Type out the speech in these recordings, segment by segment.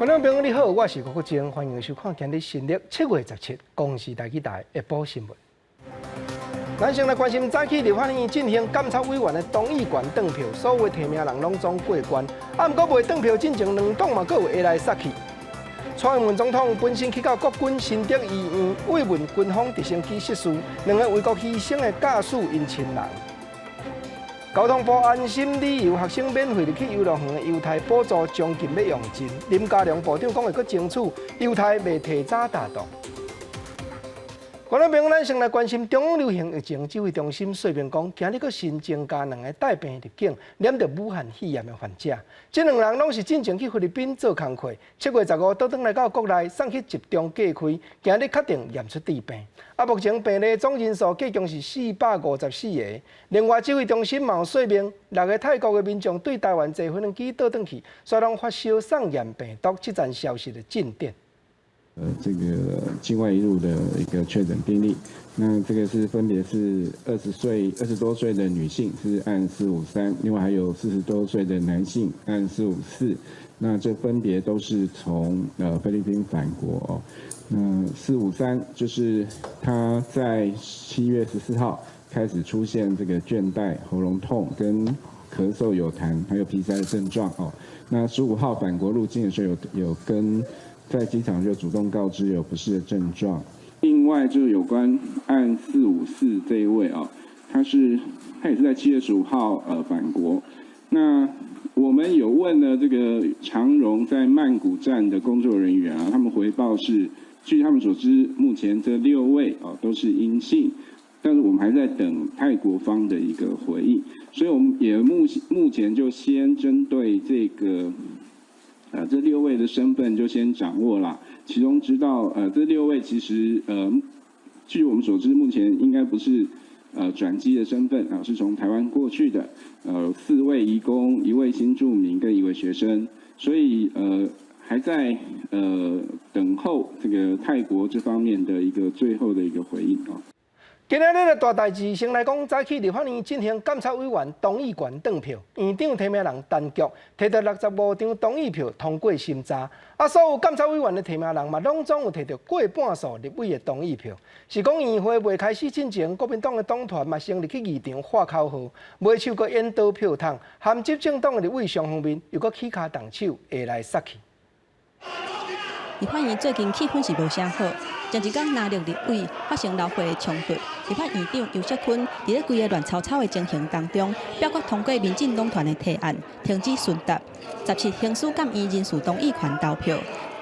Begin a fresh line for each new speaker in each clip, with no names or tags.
觀眾朋友你好，我是郭國晶，歡迎收看今日新曆7月17公視台語台下晡新聞。咱先來關心早起立法院進行監察委員的動議權轉票，所有提名人攏總過關，啊，毋過未轉票進前，兩黨嘛閣有下來殺去。蔡英文總統本身去到國軍新竹醫院慰問軍方直升機失事，兩个為國犧牲的家屬𪜶親人。交通部安心旅遊學生免費入去遊樂園的優待補助將近欲用盡，林佳龍部長講會閣爭取優待袂提早達到。觀眾朋友，咱先來關心中央流行疫情指揮中心說明講，今日閣新增加兩个帶病入境、染著武漢肺炎的患者。這兩人攏是進前去菲律賓做工課，7月15倒轉來到國內，送去集中隔開，今日確定驗出致病。啊，目前病例總人數計共是454個。另外，指揮中心嘛有說明，六个泰國的民眾對台灣坐飛機倒轉去，煞攏發燒送驗病毒，這層消息的進展。
這個境外移入的一個確診病例，那這個是分別是20歲、20多歲的女性是案453，另外還有40多歲的男性案454，那這分別都是從菲律賓返國哦。那四五三就是他在7月14號開始出現這個倦怠、喉嚨痛跟咳嗽有痰，還有鼻塞的症狀哦。那15號返國入境的時候有跟在機場就主動告知有不適的症狀。另外就是有關案四五四這一位啊，他也是在7月15號返國。那我們有問了這個長榮在曼谷站的工作人員啊，他們回報是，據他們所知，目前這六位啊都是陰性，但是我們還在等泰國方的一個回應，所以我們也目前就先針對這個。這六位的身份就先掌握了，其中知道，這六位其實，據我們所知，目前應該不是，轉機的身份啊，是從台灣過去的，四位移工，一位新住民跟一位學生，所以，還在，等候這個泰國這方面的一個最後的一個回應啊。
今仔日的大代誌，先來講早起立法院進行監察委員動議權轉票，院長提名人陳菊提著65張同意票通過審查，啊，所有監察委員的提名人嘛，攏總有提著過半數立委的同意票。是講院會未開始進前，國民黨的黨團嘛先入去議場喊口號，袂手閣引導票筒，含執政黨的立委雙方面又閣起跤動手，下來殺去。
立法院最近氣氛是無啥好，前一工藍綠立委發生流血的衝突，立法院長游錫堃佇咧規个亂糟糟的情形當中，表決通過民進黨團的提案，停止詢答，17行使監院人事動議權投票。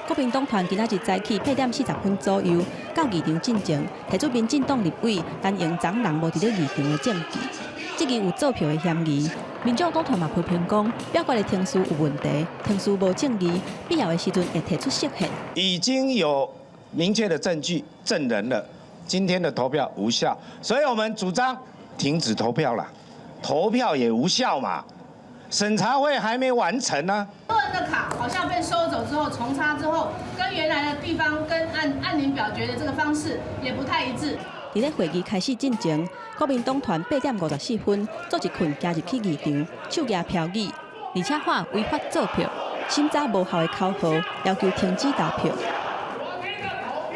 國民黨團今仔日早起8點40分左右到議場進前，提出民進黨立委陳榮章人無佇咧議場的證據，質疑有做票的嫌疑。民眾黨團嘛批評講，表決的程序有問題，程序無正義，必要的時陣會提出釋憲。
已經有明確的證據證人了，今天的投票無效，所以我們主張停止投票了，投票也無效嘛，審查會還沒完成呢。
多人的卡好像被收走之後重插之後，跟原來的地方跟按鈴表決的這個方式也不太一致。
佇咧會議開始進前，國民黨團8點54分組一群行入去議場，手舉標語，而且喊違法做票、審查無效的口號，要求停止投票。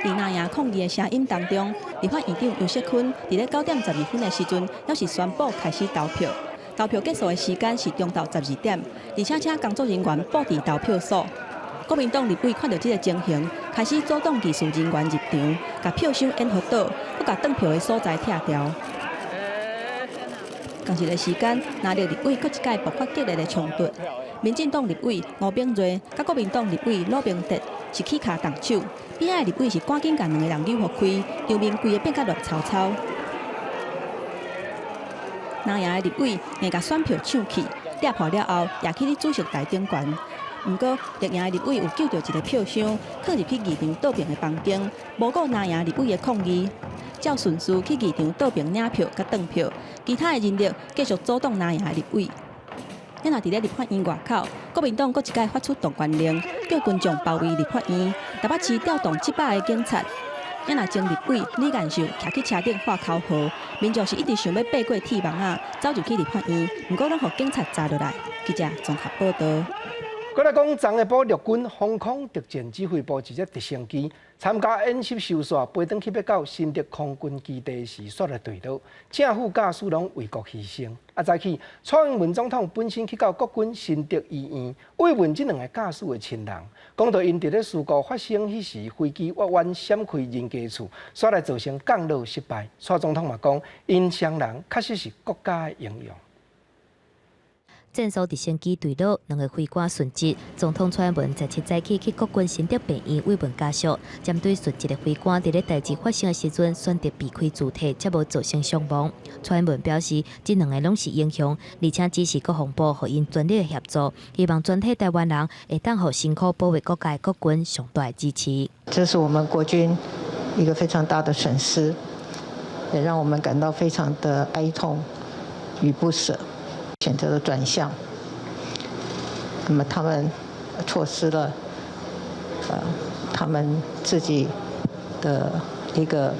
佇藍營抗議的聲音當中，立法院長游錫堃佇咧9點12分的時陣，猶是宣布開始投票。投票結束的時間是中晝12點，而且請工作人員佈置投票所。國民黨立委看著這个情形，開始阻擋技術人員入場，共票箱掩護倒，閣共轉票的所在拆掉。仝一个時間，藍綠立委閣一擺爆發激烈的衝突。民進黨立委吳秉叡佮國民黨立委魯明哲是起跤動手，邊仔的立委是趕緊共兩个人扭予開，場面規个變甲亂糟糟。藍營的立委硬共選票搶去，掠破了後，攑去咧主席台頂懸。毋過，綠營的立委有救著一个票箱，囥入去議場倒爿的房間，無顧藍營立委的抗議，照順序去議場倒爿領票佮轉票，其他的人力繼續阻擋藍營的立委。咱若佇咧立法院外口，國民黨閣一擺發出動員令，叫群眾包圍立法院，台北市調動700个警察。咱若前立委李彥秀徛去車頂喊口號，民眾是一直想欲爬過鐵網仔，走入去立法院，毋過攏予警察閘落來。記者綜合報導。
閣來講，昨下晡陸軍防空特戰指揮部一隻直升機參加演習受紲，飛轉去欲到新竹空軍基地時，煞來墜落，正副駕駛攏為國犧牲。啊，早起蔡英文總統本身去到國軍新竹醫院慰問這兩个駕駛的親人，講到𪜶佇咧事故發生彼時，飛機越彎閃開人家厝，煞來造成降落失敗。蔡總統嘛講，𪜶雙人確實是國家的英雄。
戰術直升機墜落，兩个飛官殉職。總統蔡英文17早起去國軍新竹病院慰問家屬，針對殉職的飛官佇咧代誌發生的時陣選擇避開主體，才無造成傷亡。蔡英文表示，這兩个攏是英雄，而且指示國防部予𪜶全力的協助，希望全體台灣人會當予辛苦保衛國家的國軍上大的支持。
這是我們國軍一個非常大的損失，也讓我們感到非常的哀痛與不捨。選擇了轉向，那麼他們錯失了，他們自己的一個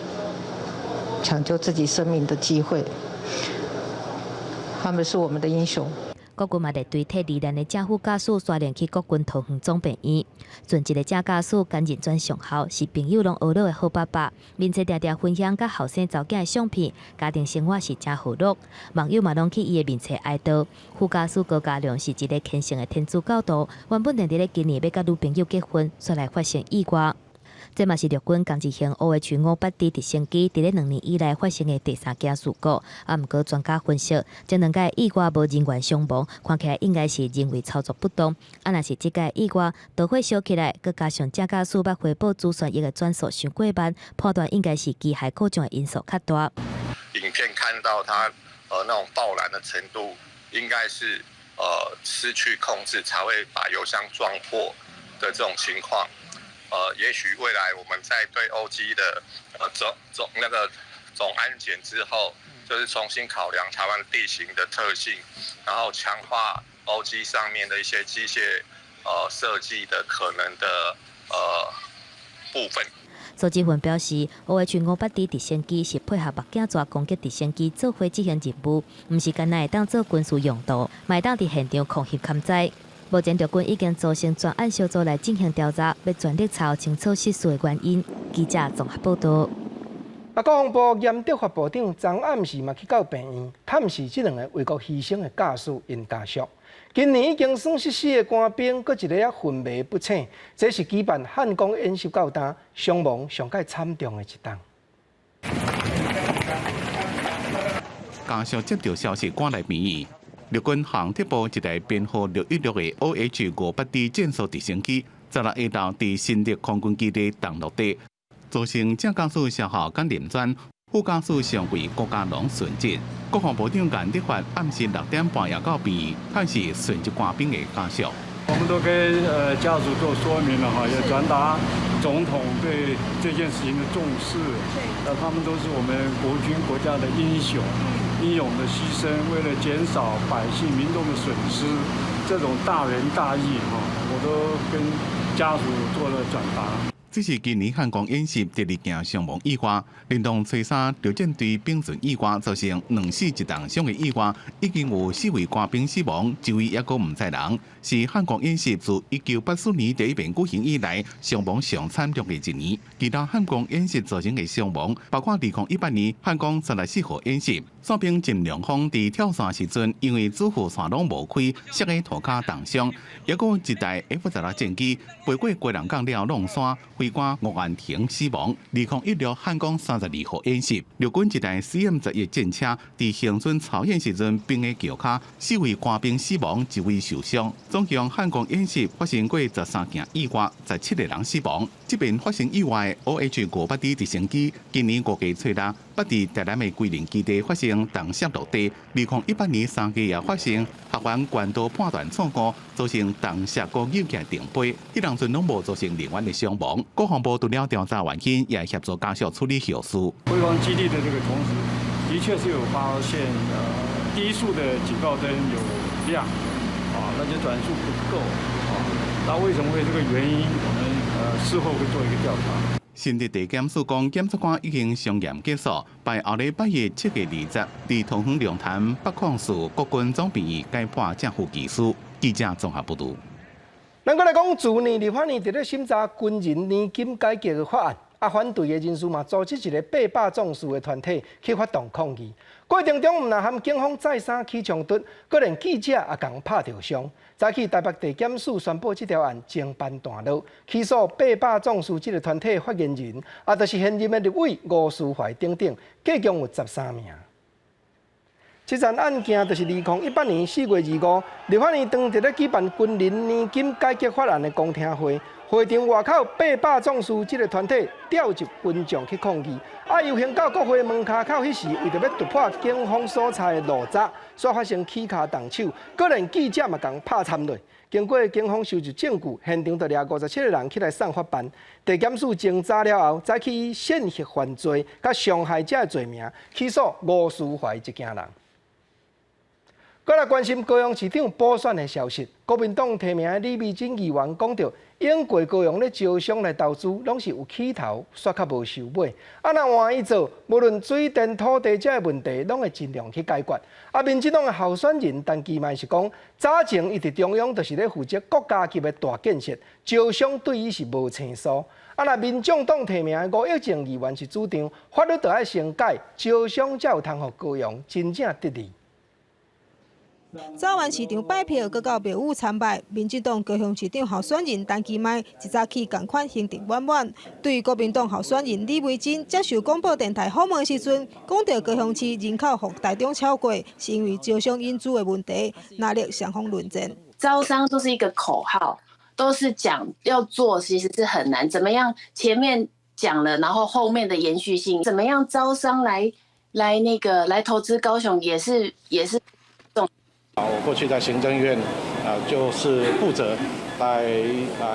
搶救自己生命的機會。他們是我們的英雄。
國軍嘛列隊替罹難的正副駕駛刷連去國軍桃園總病院。殉職的正駕駛甘仁轉上校是朋友攏呵咾的好爸爸，面冊定定分享佮後生查某囝的相片，家庭生活是誠和樂。網友嘛攏去伊的面冊哀悼。副駕駛高家良是一个虔誠的天主教徒，原本定佇咧今年欲佮女朋友結婚，煞來發生意外。這嘛是陸軍共一型 OH-58D 直升機佇咧2年以來發生的第三件事故。啊，毋過專家分析，這兩個意外無人員傷亡，看起來應該是人為操作不當。啊，若是這個意外導火燒起來，閣加上正駕駛欲回報主旋翼的轉速傷過慢，判斷應該是機械故障的因素較大。
影片看到它那種爆燃的程度，應該是失去控制才會把油箱撞破的這種情況。也許未來我們在對歐機的總總那個總安檢之後，就是重新考量台灣地形的特性，然後強化歐機上面的一些機械設計的可能的部分。
蘇志雲表示，OH-58D 直升機是配合目鏡蛇攻擊直升機做伙執行任務，毋是干焦會當做軍事用途，嘛會當佇現場空襲勘災。目前陸軍已經組成專案小組來進行調查，欲全力查清楚失事的原因。記者綜合報道。
啊，國防部嚴德發部長昨暗時嘛去到病院探視這兩个為國犧牲的駕駛𪜶家屬。今年已經損失四个官兵，閣一个猶昏迷不醒，這是舉辦漢光演習到今傷亡上蓋慘重的一冬。
家屬接到消息，趕來病院。陸軍航特部一台編號616的 OH-58D 戰術直升機，16下晝佇新竹空軍基地降落地，造成正駕駛少校甘林專、副駕駛上尉郭家龍殉職。國防部長顏德發暗時6點半也到病院探視殉職官兵的家屬。
我們都跟家屬做說明了哈，也轉達總統對這件事情的重視。那他們都是我們國軍國家的英雄。英勇的犧牲，為了減少百姓民眾的損失，這種大仁大義哈，我都跟家屬做了轉達。
這是今年漢光演習第二件傷亡意外，連同初三陸戰隊丙船意外，造成兩死一重傷的意外，已經有四位官兵死亡，一位猶閣毋知人，是漢光演習自1984年第一遍舉行以來傷亡上慘重的一年。其他漢光演習造成的傷亡，包括2018年漢光34號演習，傘兵陳良峰佇跳傘時陣，因為主副傘攏無開，摔佇塗跤重傷。猶閣一台 F-16戰機飛過基隆港了挵山，飛官吳安婷死亡。2016漢光32號演習，陸軍一台 CM-11戰車佇行軍操演時陣，並個橋跤，四位官兵死亡，一位受傷。總共漢光演習發生過13件意外，17個人死亡。這遍發生意外的 OH-58D 直升機，今年5月初六，捌佇台南的歸仁基地發生重摔落地。2018年3月也發生學員關島判斷錯誤，造成重摔閣扭起來停飛，彼當陣攏無造成人員的傷亡。國防部除了調查原因，也協助家屬處理後事。
回防基地的這個同時，的確是有發現，低速的警告燈有亮，啊，那就轉速不夠，啊，那為什麼會這個原因？我們事後會做一個調查。
新竹地檢署講，檢察官已經相驗結束，排後禮拜日7月20，佇桃園龍潭北礦市國軍總病院改判正副機師。記者綜合報導。
咱閣來講，去年立法院佇咧審查軍人年金改革的法案，啊，反對的人士嘛，組織一個八百壯士的團體去發動抗議。過程中，毋但和警方再三起衝突，閣連記者也共拍著傷。早起台北地檢署宣布這條案偵辦段落，起訴八百壯士這個團體發言人，啊，就是現任的立委吳斯懷等等，計共有13名。這樁案件就是2018年4月25，立法院當佇咧舉辦軍人年金改革法案的公聽會，會場外口八百壯士這個團體調集群眾去抗議，啊遊行到國會門跤口彼時，為著欲突破警方所設的路閘，煞發生起跤動手，閣連記者嘛共拍參落。經過警方收集證據，現場就掠57個人起來送法辦。地檢署偵查了後，再去以煽惑犯罪佮傷害者的罪名起訴吳斯懷一家人。閣來關心高雄市長補選的消息，國民黨提名的李眉蓁議員講著，永過高雄咧招商來投資，攏是有起頭，煞較無收尾。啊，若換伊做，無論水電、土地這个問題，攏會盡量去解決。啊，民進黨的候選人陳其邁是講，早前伊佇中央就是咧負責國家級的大建設，招商對伊是無生疏。啊，若民眾黨提名的吳益政議員是主張，法律著愛先改，招商才有通予高雄真正得利。
早晚市長拜票，閣到廟宇參拜，民進黨高雄市長候選人陳其邁一早起仝款行程滿滿。對於國民黨候選人李眉蓁接受廣播電台訪問時陣，講著高雄市人口予台中超過，是因為招商引資的問題，拿力雙方論戰。
招商都是一個口號，都是講要做，其實是很難。怎麼樣？前面講了，然後後面的延續性，怎麼樣招商來那個來投資高雄，也是。
我過去在行政院，就是負責來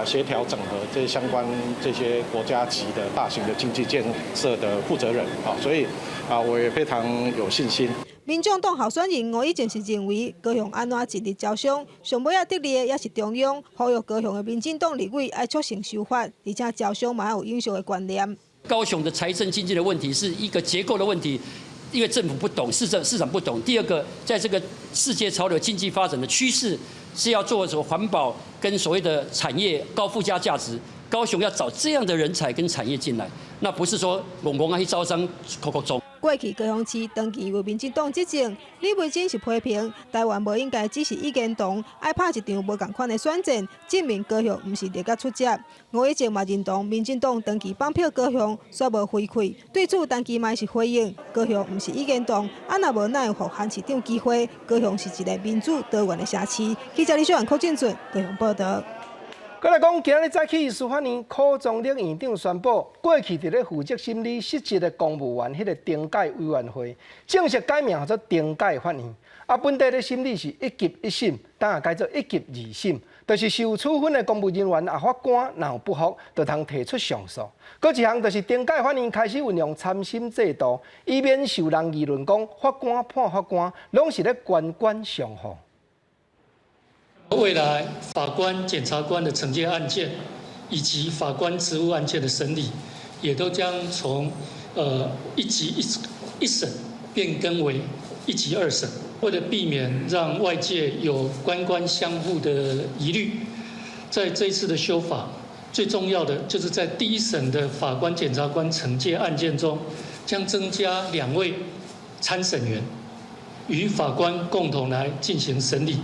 協調整合這相關這些國家級的大型的經濟建設的負責人，啊，所以啊，我也非常有信心。
民眾黨候選人吳益政是認為，高雄按怎盡力招商，上尾仔得利的也是中央，呼籲高雄的民進黨立委愛促成修法，而且招商嘛有永續的觀念。
高雄的財政經濟的問題是一個結構的問題。因為政府不懂，市場不懂。第二個，在這個世界潮流經濟發展的趨勢，是要做什麼環保跟所謂的產業高附加價值。高雄要找這樣的人才跟產業進來，那不是說戇戇仔去招商，口口中。
過去高雄市長期由民進黨執政，李眉蓁是批評台灣無應該只是意見同，愛拍一場無仝款的選戰，證明高雄毋是綠甲出汁。吳益政嘛認同民進黨長期綁票高雄，煞無回饋。對此，陳其邁是回應高雄毋是意見同，啊若無哪會予韓市長機會？高雄是一個民主多元的城市。記者李小雲、柯俊俊高雄報導。
閣來講，今日早起司法院柯宗懔院長宣布，過去佇咧負責審理失職的公務員彼個懲戒委員會，正式改名做懲戒法院。啊，本底咧審理是一級一審，今仔改做一級二審，就是受處分的公務人員啊，法官若有不服，就通提出上訴。閣一項就是懲戒法院開始運用參審制度，以免受人議論講法官判法官，攏是咧官官相護。
未來法官、檢察官的懲戒案件，以及法官職務案件的審理，也都將從一級一審變更為一級二審。為了避免讓外界有官官相護的疑慮，在這次的修法，最重要的就是在第一審的法官、檢察官懲戒案件中，將增加2位參審員，與法官共同來進行審理。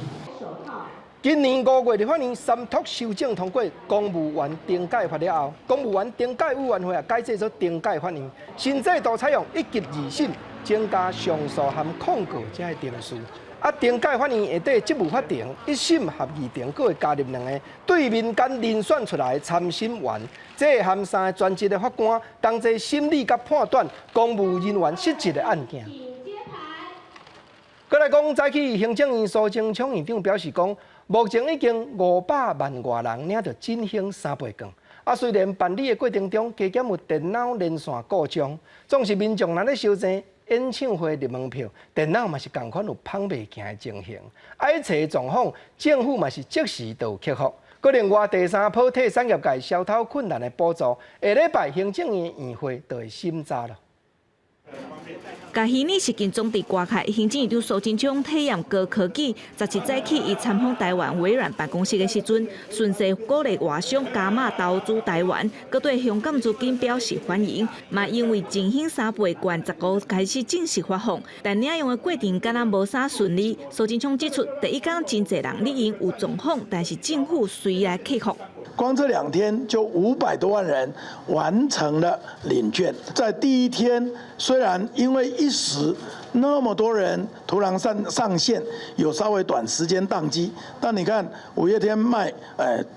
今年5月，立法院三讀修正通過公務員懲戒法了後，公務員懲戒委員會啊改制做懲戒法院，新制度採用一級二審，增加上訴和控告這个程序。啊，懲戒法院下底職務法庭一審合二庭，閣會加入兩个對民間遴選出來的參審員，這會含三个專職的法官，同齊審理佮判斷公務人員失職的案件。閣來講，早起行政院蘇貞昌院長表示講，目前已經500萬外人領著振興三倍券。啊，雖然辦理的過程中加減有電腦連線故障，總是民眾若咧相爭演唱會入門票，電腦嘛是仝款有麭袂行的情形。啊，一切狀況，政府嘛是即時就有克服。閣另外第三波替產業界消頭困難的補助，下禮拜行政院院會就會審查了。
共虛擬實境裝置掛開，行政院長蘇貞昌體驗高科技。17早起，伊參訪台灣微軟辦公室的時陣，順勢鼓勵外商加碼投資台灣，閣對香港資金表示歡迎。嘛因為振興三倍券15開始正式發放，但領用的過程敢若無啥順利。蘇貞昌指出，第一工真濟人理應有狀況，但是政府隨來克服。
光這兩天就500多萬人完成了領券，在第一天雖然因為一時那麼多人突然上線，有稍微短時間宕機，但你看五月天賣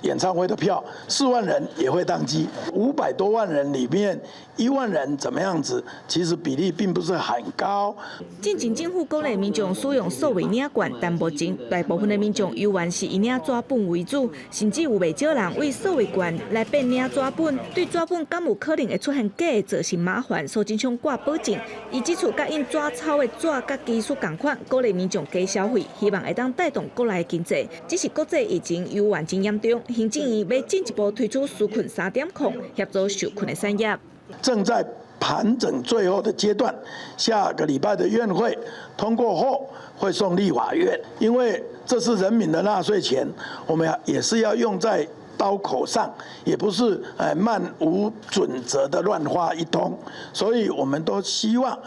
演唱會的票，4萬人也會宕機，500多萬人裡面1萬人怎麼樣子，其實比例並不是很高。
進前政府鼓勵民眾使用數位領券，但目前大部分的民眾猶原是以領紙本為主，甚至有袂少人為數位券來變領紙本，對紙本敢有可能會出現假的造成麻煩。蘇貞昌掛保證，伊指出佮印紙鈔的紙佮技術仝款，鼓勵民眾加消費，希望會當帶動國內經濟。只是國際疫情猶原真嚴重，行政院欲進一步推出紓困3.0，協助受困的產業。
正在盤整最後的階段，下個禮拜的院會通過後，會送立法院，因為這是人民的納稅錢，我們也是要用在刀口上，也不是漫無準則的亂花一通，所以我們都希望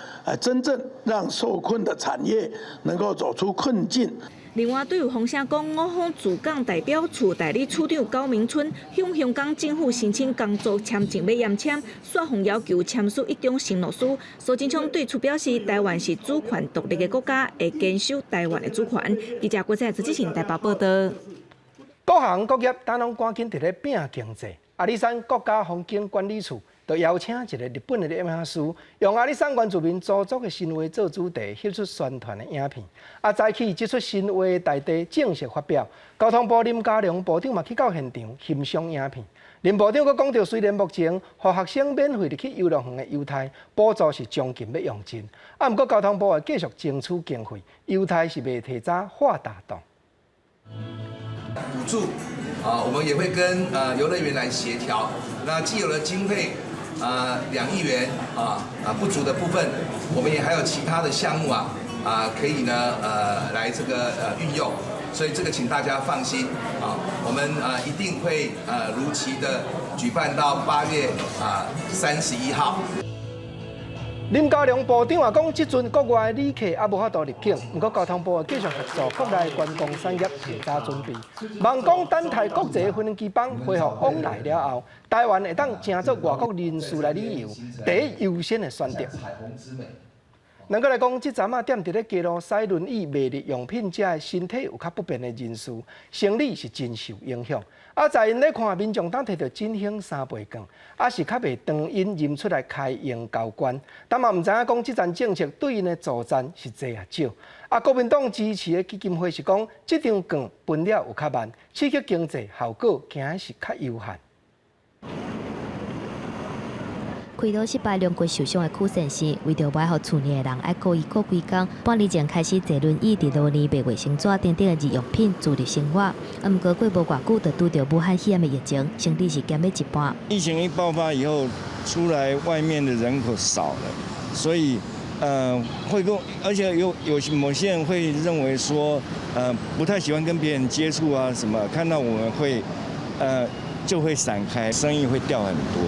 真正讓受困的產業能夠走出困境。
另外，對有風聲講，我方駐港代表處代理處長高明春向香港政府申請工作簽證欲延簽，煞予要求簽署一張承諾書。蘇貞昌對此表示，台灣是主權獨立的國家，會堅守台灣的主權。記者郭彩自進行台北報道。
各行各業，當攏趕緊佇咧拼經濟。阿里山國家風景管理處就邀請一個日本的攝影師，用阿里山原住民族族的神話做主題，翕出宣傳的影片。啊，早起這齣神話大地正式發表。交通部林佳龍部長嘛去到現場欣賞影片。林部長閣講著，雖然目前予學生免費入去遊樂園的優待補助是將近欲用盡，啊，毋過交通部會繼續爭取經費，優待是袂提早畫大檔。
補助啊，我們也會跟遊樂園來協調。那既有了經費啊2億元不足的部分，我們也還有其他的項目啊可以呢來這個運用。所以這個請大家放心啊，我們一定會如期的舉辦到8月31號。
林佳龍部長也講，這陣國外旅客猶無法度入境，毋過交通部會繼續協助國內觀光產業提早準備。望講等待國際飛機班恢復往來了後，台灣會當成做外國人士來旅遊第一優先的選擇。咱閣來講，這陣仔踮佇咧街路駛輪椅賣日用品遮的身體有較不便的人士，生理是真受影響。啊，在𪜶咧看民眾黨提著振興三倍券，猶是較袂當𪜶認出來開用交關。但嘛毋知影講，這項政策對𪜶的助贊是濟抑少。啊，國民黨支持的基金會是講，這張券分了有較慢，刺激經濟效果驚是較有限。
開刀失敗，龍骨受傷的曲先生，為著無愛予厝內的人愛顧伊顧規工，半年前開始坐輪椅佇路邊賣衛生紙等等的日用品自立生活。啊，毋過過無偌久，就拄著武漢肺炎的疫情，生理是減欲一半。
疫情一爆發以後，出來外面的人口少了，所以，會跟，而且有某些人會認為說，不太喜歡跟別人接觸啊，什麼，看到我們會，就會閃開，生意會掉很多。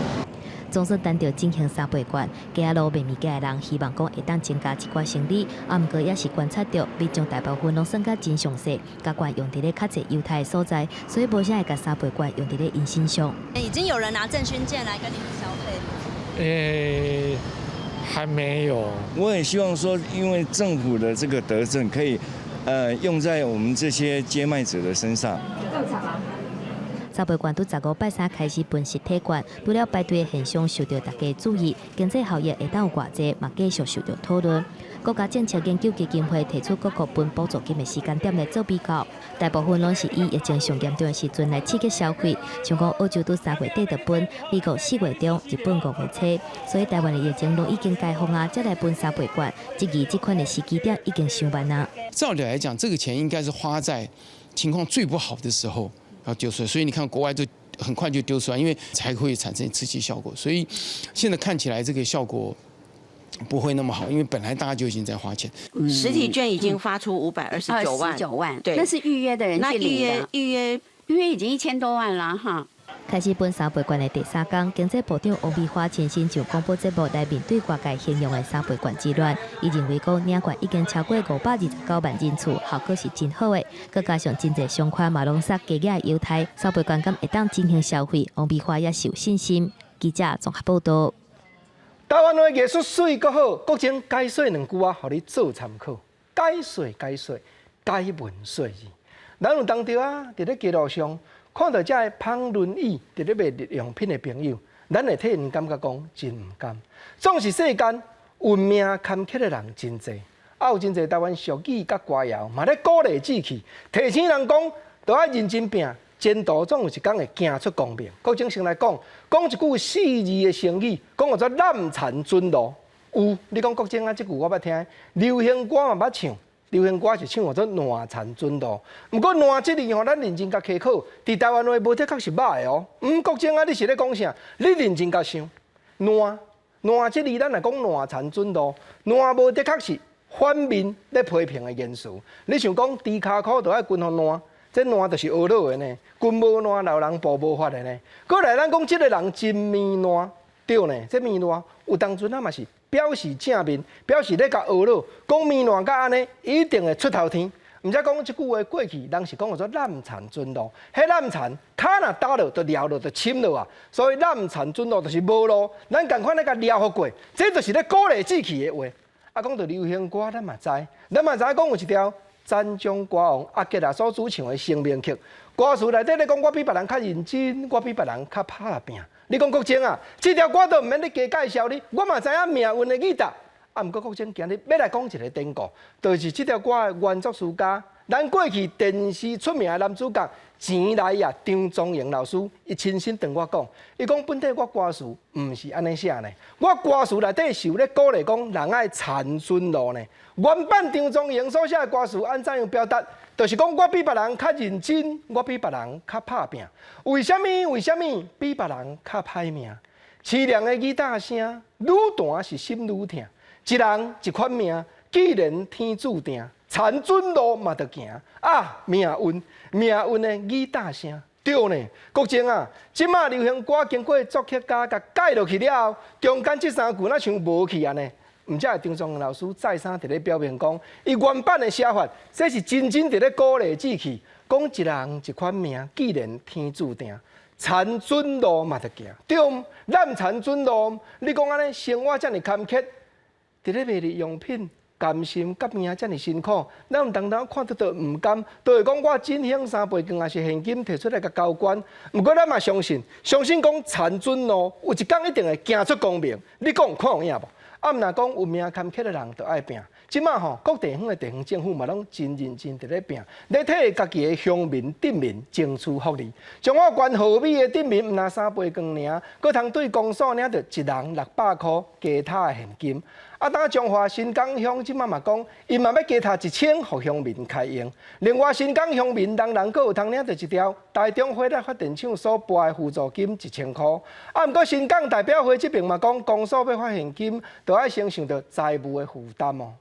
總算等著振興三倍券，街仔路賣物件的人希望講會當增加一寡生意，啊，毋過也是觀察著民眾大部分攏算甲真詳細，共券用佇咧較濟優待的所在，所以無啥會共三倍券用佇咧𪜶身上。
已經有人拿振興券來跟你們消費？
還沒有。
我也希望說，因為政府的這個德政可以，用在我們這些街賣者的身上。
正常啊。
三倍券佇15拜三開始分實體券，除了排隊的現象受著大家注意，經濟效益會當有偌濟，嘛繼續受著討論。國家政策研究基金會提出各國分補助金的時間點來做比較，大部分攏是以疫情上嚴重的時陣來刺激消費，像講澳洲佇3月底就分，美國4月中，日本5月初，所以台灣的疫情攏已經解封啊，才來分三倍券，質疑這款的時機點已經傷慢啊。
照理來講，這個錢應該是花在情況最不好的時候。要丟出來，所以你看國外就很快就丟出來，因為才會產生刺激效果。所以現在看起來這個效果不會那麼好，因為本來大家就已經在花錢。
實體券已經發出529萬，
9萬，
對，
那是預約的人去領的。
預約
預約已經1000多萬了哈。
開始分三倍券的第三工，經濟部長王美花親身上廣播節目來面對外界形容的三倍券之亂。伊認為講領券已經超過529萬人次，效果是真好的。閣加上真濟商圈嘛攏殺加額優待，三倍券敢會當進行消費，王美花也是有信心。記者綜合報道。
台灣話藝術媠閣好，國情解說兩句話，予你做參考。解說解說，解文說字。咱有當著啊，佇咧街路上看著這个捧輪椅佇咧賣日用品的朋友，咱會替𪜶感覺講真毋甘。總是世間運命坎坷的人真濟，啊有真濟台灣俗語佮歌謠，嘛咧鼓勵志氣，提醒人講，著愛認真拚。前途總有一工會行出光明。國情先來講，講一句四字的成語，講叫做濫田准路。有，你講國情啊，這句我捌聽，流行歌嘛捌唱，流行歌是唱叫做爛田准路。毋過爛這字吼，咱認真共查考，佇台灣話無的確是歹的哦。國情啊，你是咧講啥？你認真共想，爛爛這字，咱若講爛田准路，爛無的確是反面咧批評的言辭。你想講豬跤箍著愛均予爛？這爛就是僫落的呢，拳無爛，老人步無法的呢。過來，咱講這个人真面爛，對呢？這面爛有當陣啊嘛是表示正面，表示咧共僫落，講面爛甲按呢，一定會出頭天。毋才講這句話過去，人是講叫做濫田准路，彼濫田跤若踏落就撩落就深落啊，所以濫田准路就是無路。咱仝款咧共撩予過，這就是咧鼓勵志氣的話。啊，講著流行歌，咱嘛知，咱嘛知講有一條。讚頌歌王阿杰啊所主唱的成名曲，歌詞內底咧講我比別人較認真，我比別人較拍拚。你講國情啊，這條歌都毋免你加介紹你，我嘛知影命運的語答。啊，毋過國情今日欲來講一个典故，就是這條歌的原作詞家，咱過去電視出名的男主角錢來也張宗榮老師，伊親身對我講，伊講本底我歌詞毋是按呢寫呢，我歌詞內底是有咧鼓勵講人愛田准路呢。原版張宗榮所寫的歌詞按怎樣表達？就是講我比別人較認真，我比別人較拍拚。為啥物？為啥物比別人較歹命？淒涼的語打聲，愈彈是心愈疼。一人一款命，既然天注定，田准路嘛著行啊！命運，命運的語打聲，對呢。國情啊，這馬流行歌經過作曲家共改落去了後，中間這三句若像無去按呢。毋才會張宗榮老師再三佇咧表明講，伊原版的寫法，這是真真佇咧鼓勵志氣，講一人一款命，既然天注定，田准路嘛著行，對毋？濫田准路，你講按呢生活遮爾坎坷，佇咧賣日用品，甘心佮命遮爾辛苦，咱有當當看著都毋甘，都會講我振興三倍券也是現金提出來共交關。毋過咱嘛相信，相信講田准路有一工一定會行出光明。你講有看有影無？啊，毋若講有命坎坷的人就愛拚。這馬吼，各地方的地方政府嘛攏真認真佇咧拚，咧替家己的鄉民、鎮民爭取福利。彰化縣和美的鎮民毋若三倍券爾，閣通對公所領著一人600箍加塔的現金。啊，當彰化新港鄉這馬嘛講，𪜶嘛欲加塔1000，予鄉民開用。另外，新港鄉民人人閣有通領著一條台中火力發電廠所撥的輔助金1000箍。啊，毋過新港代表會這邊嘛講，公所欲發現金，著愛先受著財務的負擔哦。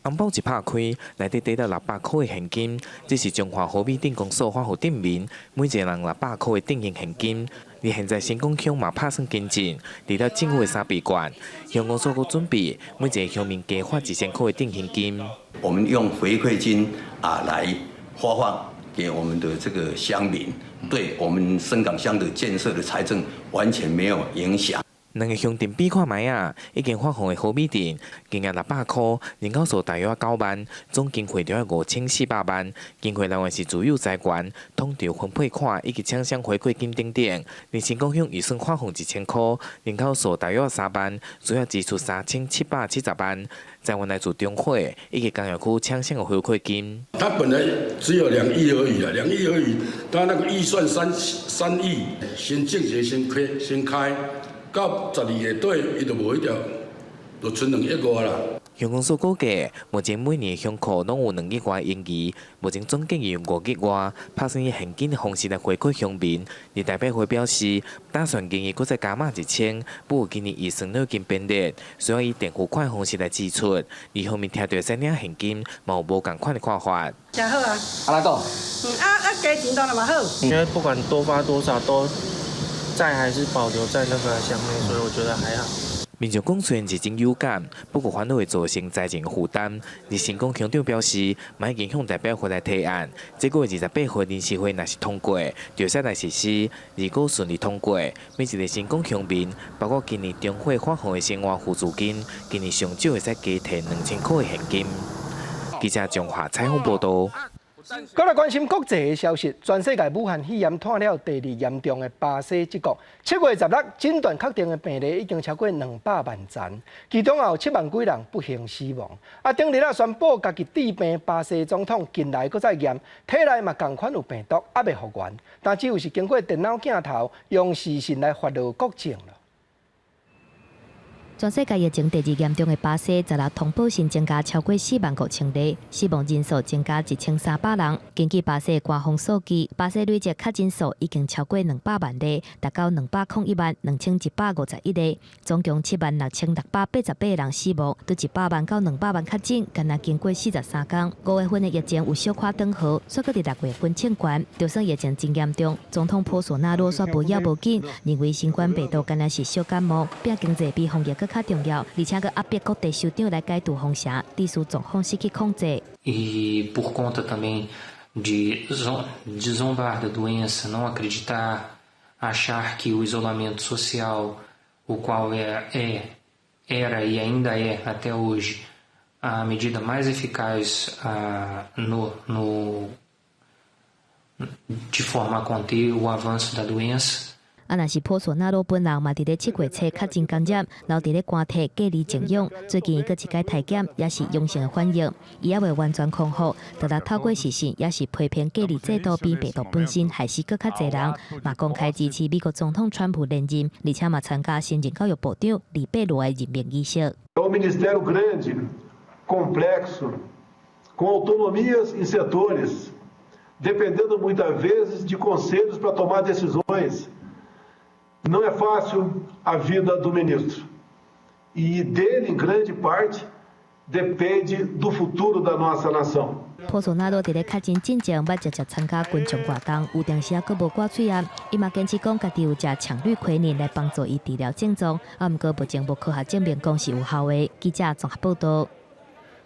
紅包一拍開，內底塊著600箍的現金，這是彰化和美鎮公所發予鎮民，每一个人600箍的振興現金。而現在新港鄉嘛拍算跟進，除了政府的三倍券，鄉公所閣準備每一个鄉民加發1000箍的振興金。
我們用回饋金啊來發放給我們的這個鄉民，對我們伸港鄉的建設的財政完全沒有影響。
兩个鄉鎮比看覓仔，已經發放的和美鎮，金額600箍，人口數大約9萬，總經費著愛5400萬。經費來源是自有財源、統籌分配款以及廠商回饋金等等。而新港鄉預算發放1000箍，人口數大約3萬，需要支出3770萬。財源來自中火以及工業區廠商的回饋金。
他本來只有2億而已啊，兩億而已，他那個預算三億，先進行先開先開。到12月底，伊就無彼條，就賰2億外啦。
鄉公所估計，目前每年鄉庫攏有2億外盈餘，目前總計用5億外，拍算以現金的方式來回饋鄉民。而台北會表示，打算今年閣再加碼1000，不過今年預算已經編列，需要以電付款方式來支出。二方面聽著使領現金，嘛有無仝款的看法。
誠好啊！
阿來講。
啊啊，價錢當然嘛好。
因為不管多發多少，都債還是保留在那個鄉內，所以我覺得還好。
民眾講雖然是真有感，不過反而會造成財政負擔。而成功鄉長表示，嘛已經向代表會來提案，這個月28號臨時會若是通過，就使來實施。如果順利通過，每一个成功鄉民，包括今年中會發放的生活輔助金，今年上少會使加提2000箍的現金。記者張華採訪報導。
閣來關心國際的消息，全世界武漢肺炎拖了第二嚴重的巴西這國，7月16診斷確定的病例已經超過200萬人，其中也有7萬幾人不幸死亡。啊，頂日啊宣布家己治病，巴西總統近來閣再驗，體內嘛仝款有病毒，猶未復原，但只有是經過電腦鏡頭用視訊來發落國政了。
全世界疫情第二嚴重的巴西，16通報新增加超過4萬5千例，死亡人數增加1300人。根據巴西官方數據，巴西累計確診數已經超過200萬例，達到201萬2151例，總共7萬6688人死亡，對100萬到200萬確診，干焦經過43工。5月份的疫情有小可轉好，煞閣佇6月份衝懸，就算疫情真嚴重，總統波索納羅煞無要無緊，認為新冠病毒干焦是小感冒，拼經濟比防疫閣較重要，而且閣壓迫各地首長來解除封城，致使狀況失去控制。
E por conta também de zombar da doença, não acreditar, achar que o isolamento social, o qual era e ainda é até hoje a medida mais eficaz no, no, de forma a conter o avanço da doença.
啊，若是波索納羅本人嘛，佇咧7月初確診感染，留佇咧官邸隔離靜養。最近伊閣一擺體檢，也是陽性的反應，伊猶未完全康復。就來透過視訊，也是批評隔離制度比病毒本身害死閣較濟人，嘛公開支持美國總統川普連任，而且嘛參加新任教育部長里貝羅的任命儀式。
É um ministério grande, complexo, com autonomias em setores, dependendo muitas vezes de conselhos para tomar decisões. Não é fácil a vida do ministro. E dele, em grande parte, depende do futuro da nossa nação.
波索納羅佇咧確診進前，捌直接參加群眾活動，有當時猶閣無掛喙罨，伊嘛堅持講家己有食強氯奎寧來幫助伊治療症狀，啊，毋過目前無科學證明講是有效的。記者綜合報導。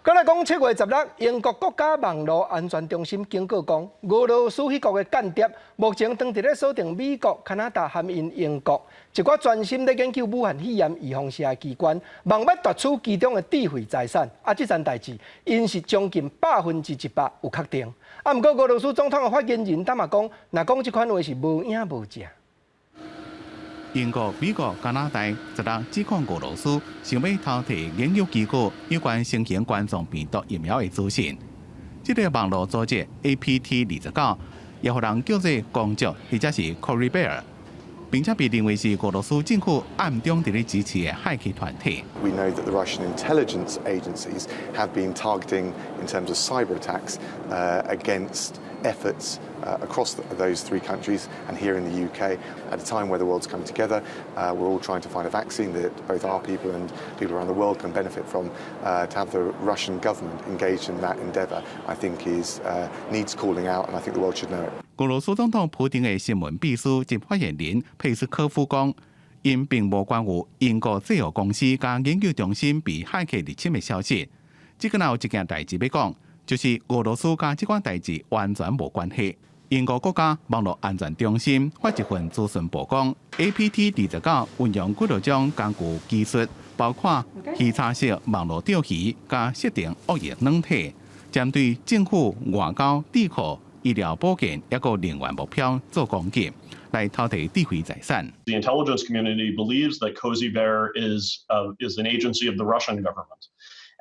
閣來講7月16，英國國家網路安全中心警告講，俄羅斯彼國的間諜目前正佇咧鎖定美國、加拿大含𪜶英國一寡專心咧研究武漢肺炎預防射的機關，望欲奪取其中的智慧財產。啊，這層代誌，𪜶是將近100%有確定。啊，毋過俄羅斯總統的發言人淡嘛講，若講這款話是無影無證。
英國、美國、加拿大16指控俄羅斯想欲偷提研究機構有關新型冠狀病毒疫苗的資訊。這个網路組織 APT 29，也予人叫做公爵或者是 Cozy Bear，並且被認為是俄羅斯政府暗中佇咧支持的駭客團體。
We know that the Russian intelligence agencies have been targeting in terms of cyber attacks against efforts across those three countries and here in the UK at a time where the world's coming together. We're all trying to find a vaccine that both our people and people around the world can benefit from. To have the Russian government engaged in that endeavour, I think, is needs calling out, and I think the world should know it.
俄羅斯總統普丁的新聞秘書及發言人佩斯科夫講，𪜶並無關於英國製藥公司佮研究中心被駭客入侵的消息。這個若有一件代誌欲講，就是俄羅斯佮這款代誌完全無關係。英國國家網路安全中心發一份資訊報講，APT 29運用幾多種工具技術，包括魚叉式網路釣魚佮設定惡意軟體，針對政府、外交、智庫、醫療保健抑閣能源目標做攻擊，來偷提智慧財產。
The intelligence community believes that Cozy Bear is an agency of the Russian government.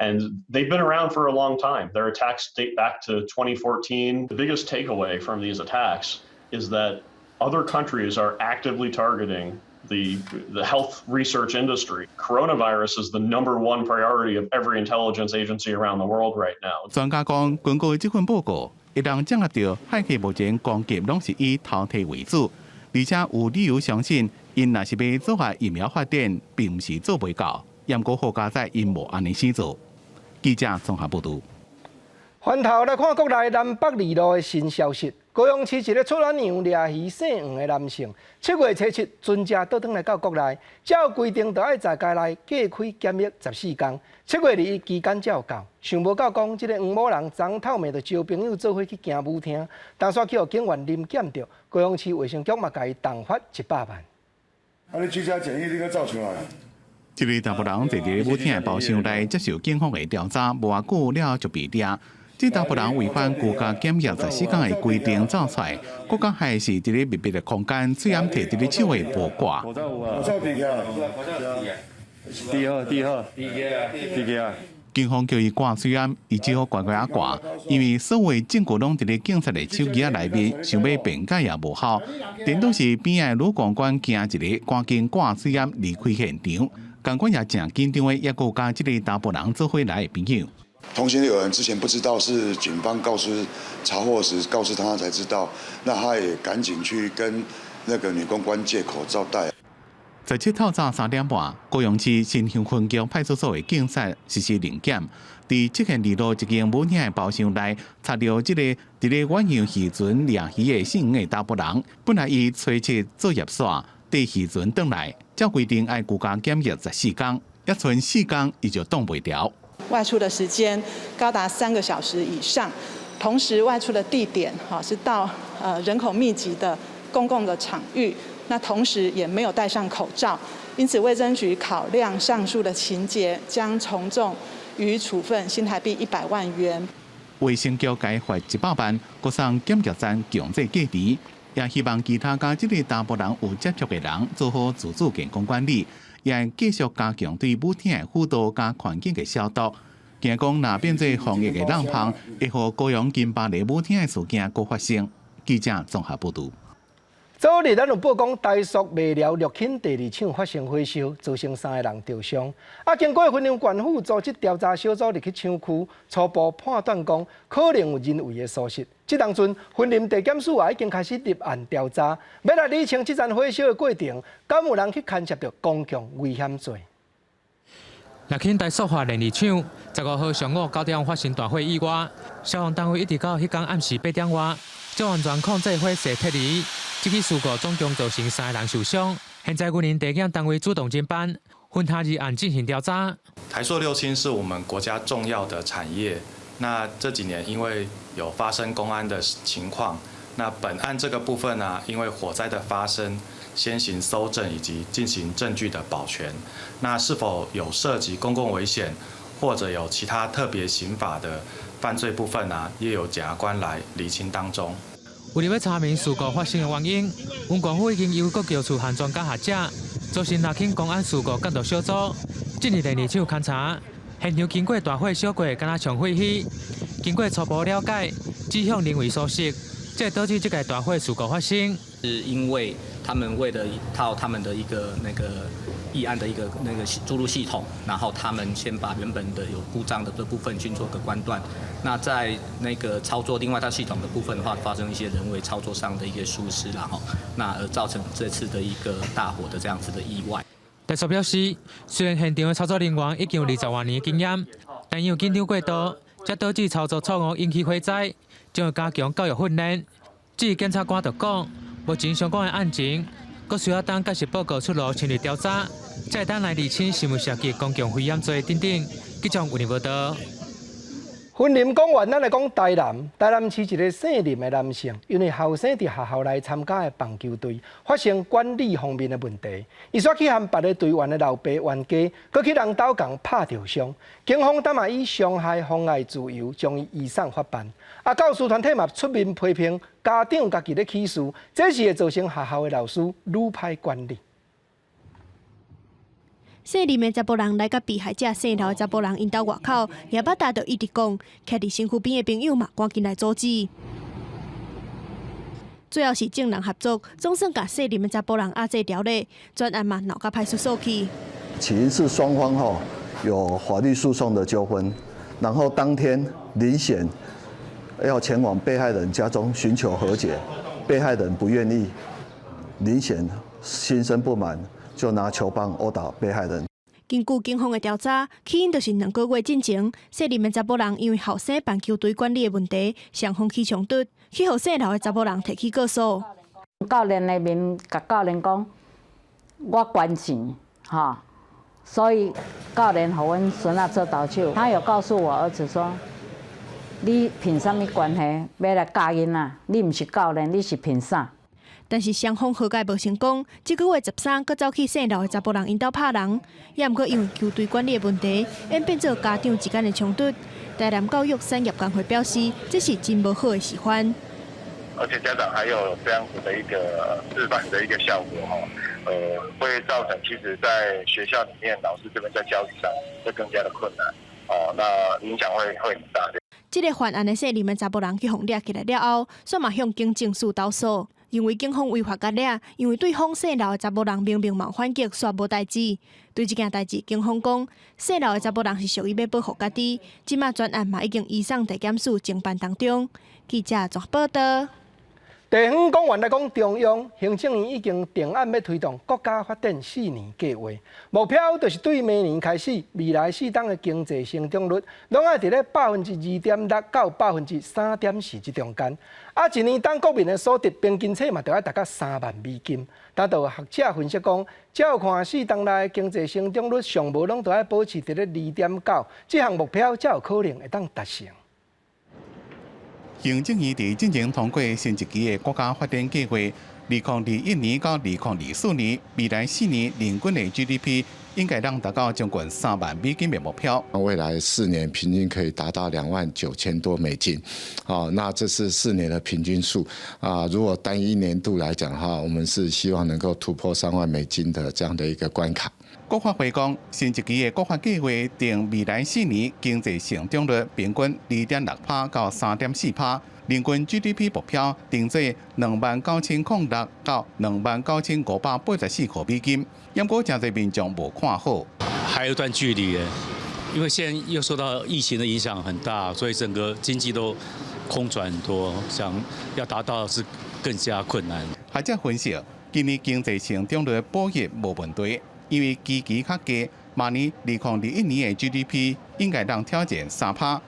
And they've been around for a long time. Their attacks date back to 2014. The biggest takeaway from these attacks is that other countries are actively targeting the health research industry. Coronavirus is the number one priority of every intelligence agency around the world right now.
專家講，根據這份報告，會當掌握著駭客目前攻擊攏是以偷窺為主，而且有理由相信，𪜶若是欲阻礙疫苗發展，並毋是做袂到。毋過好佳哉，𪜶無按呢死做。記者綜合報導。
環頭來看國內南北二路的新消息，高雄市一个出遠洋掠魚姓黃的男性，7月初7船隻倒轉來到國內，照規定著愛在家內隔開檢疫14天。7月21期間才有到，想無到講這个黃某人昨透暝就招朋友做伙去行舞廳，當煞去予警員臨檢著，高雄市衛生局嘛共伊重罰100萬。
啊！你居家檢疫你閣走出來？
這个查埔人坐佇舞廳的包廂內接受警方的調查，無偌久了就被掠。這查埔人違反居家檢疫14天的規定走出來，閣較還是佇咧密閉的空間，喙罨提佇咧手的無掛。
口罩有啊，口罩戴起來。戴好，戴好，戴起來。
警方叫伊掛喙罨，伊只好乖乖仔掛，因為所有證據攏佇咧警察的手機仔內面，想欲辯解也無效。顛倒是邊仔的女公關驚一个，趕緊掛喙罨離開現場。共款也誠緊張的，猶閣有佮這个查埔人做伙來的朋友。
同行有人之前不知道，是警方告知查獲時告知他才知道，那他也趕緊去跟那個女公關借口罩戴。
17透早3點半，高雄市新興分局派出所的警察實施臨檢，佇七賢二路一間舞廳的包廂內，查著這个佇咧遠洋漁船掠魚的姓黃的查埔人，本來伊初七作業煞，佇漁船轉來，照規定愛居家檢疫14天，猶賰4天，伊就擋袂牢。
外出的時間高達3個小時以上，同時外出的地點哈是到人口密集的公共的場域，那同時也沒有戴上口罩，因此衛生局考量上述的情節，將從重予以處分新台幣100萬元。
衛生局共伊罰100萬，閣送檢疫站強制隔離，也希望其他佮這个查埔人有接觸的人做好自主健康管理。也繼續加強對舞廳的輔導佮環境的消毒。驚講若變做防疫的漏縫，會予高雄近百个舞廳的事件閣發生。記者綜合報導。
昨日咱有報講台塑麥寮樂輕第二廠發生火燒，造成三个人著傷。啊，經過雲林縣府組織調查小組入去廠區，初步判斷講可能有人為的疏失。這當陣，雲林地檢署也已經開始立案調查，欲來理清這場火燒的過程，敢有人去牽涉著公共危險罪？
樂輕台塑化煉二廠15號上午9點發生大火意外，消防單位一直到彼工暗時8點外，才完全控制火勢撤離。這起事故總共造成三个人受傷。現在雲林地檢單位主動偵辦，分他二案進行調查。
台塑六輕是我們國家重要的產業，那這幾年因為有發生工安的情況，那本案這個部分呢，因為火災的發生，先行搜證以及進行證據的保全。那是否有涉及公共危險，或者有其他特別刑法的犯罪部分呢？也有檢察官來釐清當中。
為了欲查明事故發生的原因，雲縣府已經由各局處和專家學者組成樂輕工安事故監督小組，進入煉二廠勘查。現場經過大火燒過，敢若像廢墟。經過初步了解，指向人為疏失，才會導致這個大火事故發生。
是因為他們為了一套他們的一個那個議案的一個那個注入系統，然後他們先把原本的有故障的這部分去做個關斷。那在那個操作另外一套系統的部分的話，發生一些人為操作上的一個疏失，然後那而造成這次的一個大火的這樣子的意外。
台塑表示，雖然現場的操作人員已經有20外年經驗，但因為緊張過度，才導致操作錯誤引起火災，將會加強教育訓練。至於檢察官就講，目前相關的案情，閣需要等解釋報告出爐，深入調查，才會當來釐清是毋涉及公共危險罪等等。記者有報道。
雲林講完，咱來講台南。台南市一个姓林的男性，因為後生佇學校內參加的棒球隊發生管理方面的問題，伊煞去和別个隊員的老爸冤家，閣去人兜共拍著傷。警方當嘛以傷害妨礙自由，將伊移送法辦。啊，教師團體嘛出面批評家長家己咧起訴，這是會造成學校的老師愈歹管理。
姓林的查埔人來佮被害者姓劉的查埔人𪜶兜外口，舉耙仔就一直講，徛佇身軀邊的朋友嘛趕緊來阻止。最後是眾人合作，總算共姓林的查埔人壓制牢咧，全案嘛鬧到派出所去。
起因是雙方吼有法律訴訟的糾紛，然後當天林顯要前往被害人家中尋求和解，被害人不願意，林顯心生不滿，就拿球棒毆打被害人。
根據警方的調查，起因就是2個月進前，姓林的查埔人因為後生辦球隊管理的問題，雙方起衝突，去予姓劉的查埔人提起告訴。
教練的面共教練講，我捐錢，吼，所以教練予阮孫仔做投手。他有告訴我兒子說，你憑啥物關係欲來教囡仔？你毋是教練，你是憑啥？
但是雙方和解無成功，這個月13，閣走去姓劉的查埔人𪜶兜拍人，也毋過因為球隊管理的問題，演變做家長之間的衝突。台南教育產業工會表示，這是真無好的示範。
而且家長還有這樣子的一個示範的一個效果，哈，會造成其實在學校裡面，老師這邊在教育上會更加的困難，哦，那影響會很大。
這個犯案的姓林的查埔人去予掠起來了後，煞嘛向警政署投訴，認為警方違法共掠，因為對方姓劉的查埔人明明嘛有反擊，煞無代誌。對這件代誌，警方講，姓劉的查埔人是屬於欲保護家己，這馬全案嘛已經移送地檢署偵辦當中。記者綜合報道。
地方官員來講，中央行政院已經定案欲推動國家發展四年計劃，目標就是對明年開始，未來四冬的經濟成長率，攏愛佇咧2.6%到3.4%這中間。啊，一年當國民的所得平均數嘛，著愛達到3萬美金。但就學者分析講，照看四冬內經濟成長率上無攏著愛保持佇咧2.9，這項目標才有可能會當達成。
行政院佇進前通過新一期的國家發展計劃，2021年到2024年，未來4年人均的 GDP 應該能達到將近3萬美金的目標。
未來4年平均可以達到29,000多美金，哦，那這是四年的平均數啊。如果單一年度來講的話，我們是希望能夠突破3萬美金的這樣的一個關卡。
國發會講，新一期的國發計劃定未來四年經濟成長率平均2.6%到3.4%，人均 GDP 目標定做29,006到29,584塊美金。毋過誠濟民眾無看好，
還有一段距離，因為現在又受到疫情的影響很大，所以整個經濟都空轉很多，想要達到是更加困難。
學者分析，今年經濟成長率保一無問題。因為基期較低，明年2021年的 GDP 應該能挑戰3%。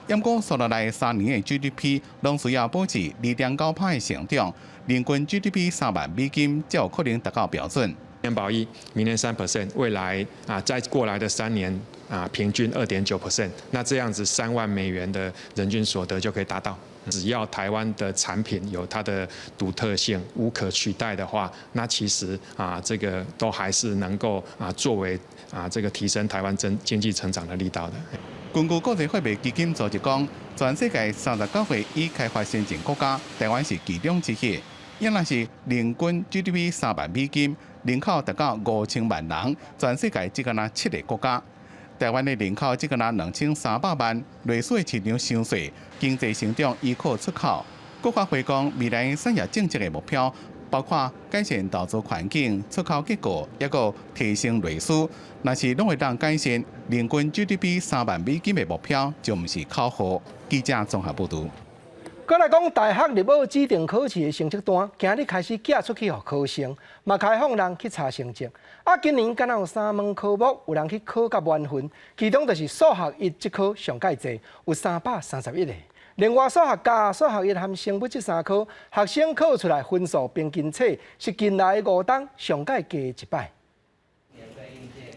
毋過，紲落來3年的 GDP 攏需要保持2.9%的成長，人均 GDP 3萬美金才有可能達到標準。
年保一，明年3%，未來啊再過來的3年啊平均2.9%，那這樣子3萬美元的人均所得就可以達到。只要台灣的產品有它的獨特性，無可取代的話，那其實啊，這個都還是能夠啊作為啊這個提升台灣經經濟成長的力道的。
根據國際貨幣基金組織講，全世界39個已開發先進國家，台灣是其中之一。若是人均 GDP 3萬美金，人口達到5000萬人，全世界只敢若七个國家。台灣的人口只敢若2300萬，類似的市場傷細，經濟成長依靠出口。國發會講，未來產業政策的目標，包括改善投資環境、出口結構，抑閣提升內需。若是攏會當改善人均 GDP 3萬美金的目標，就毋是口號。記者綜合報導。
閣來講，大學入學指定考試的成績單，今日開始寄出去予考生，嘛開放人去查成績。啊，今年敢若有三門科目有人去考甲滿分，其中就是數學一這科上蓋濟，有331個。另外數學加、數學一和生物這三科，學生考出來分數平均數是近來5冬上蓋低一擺。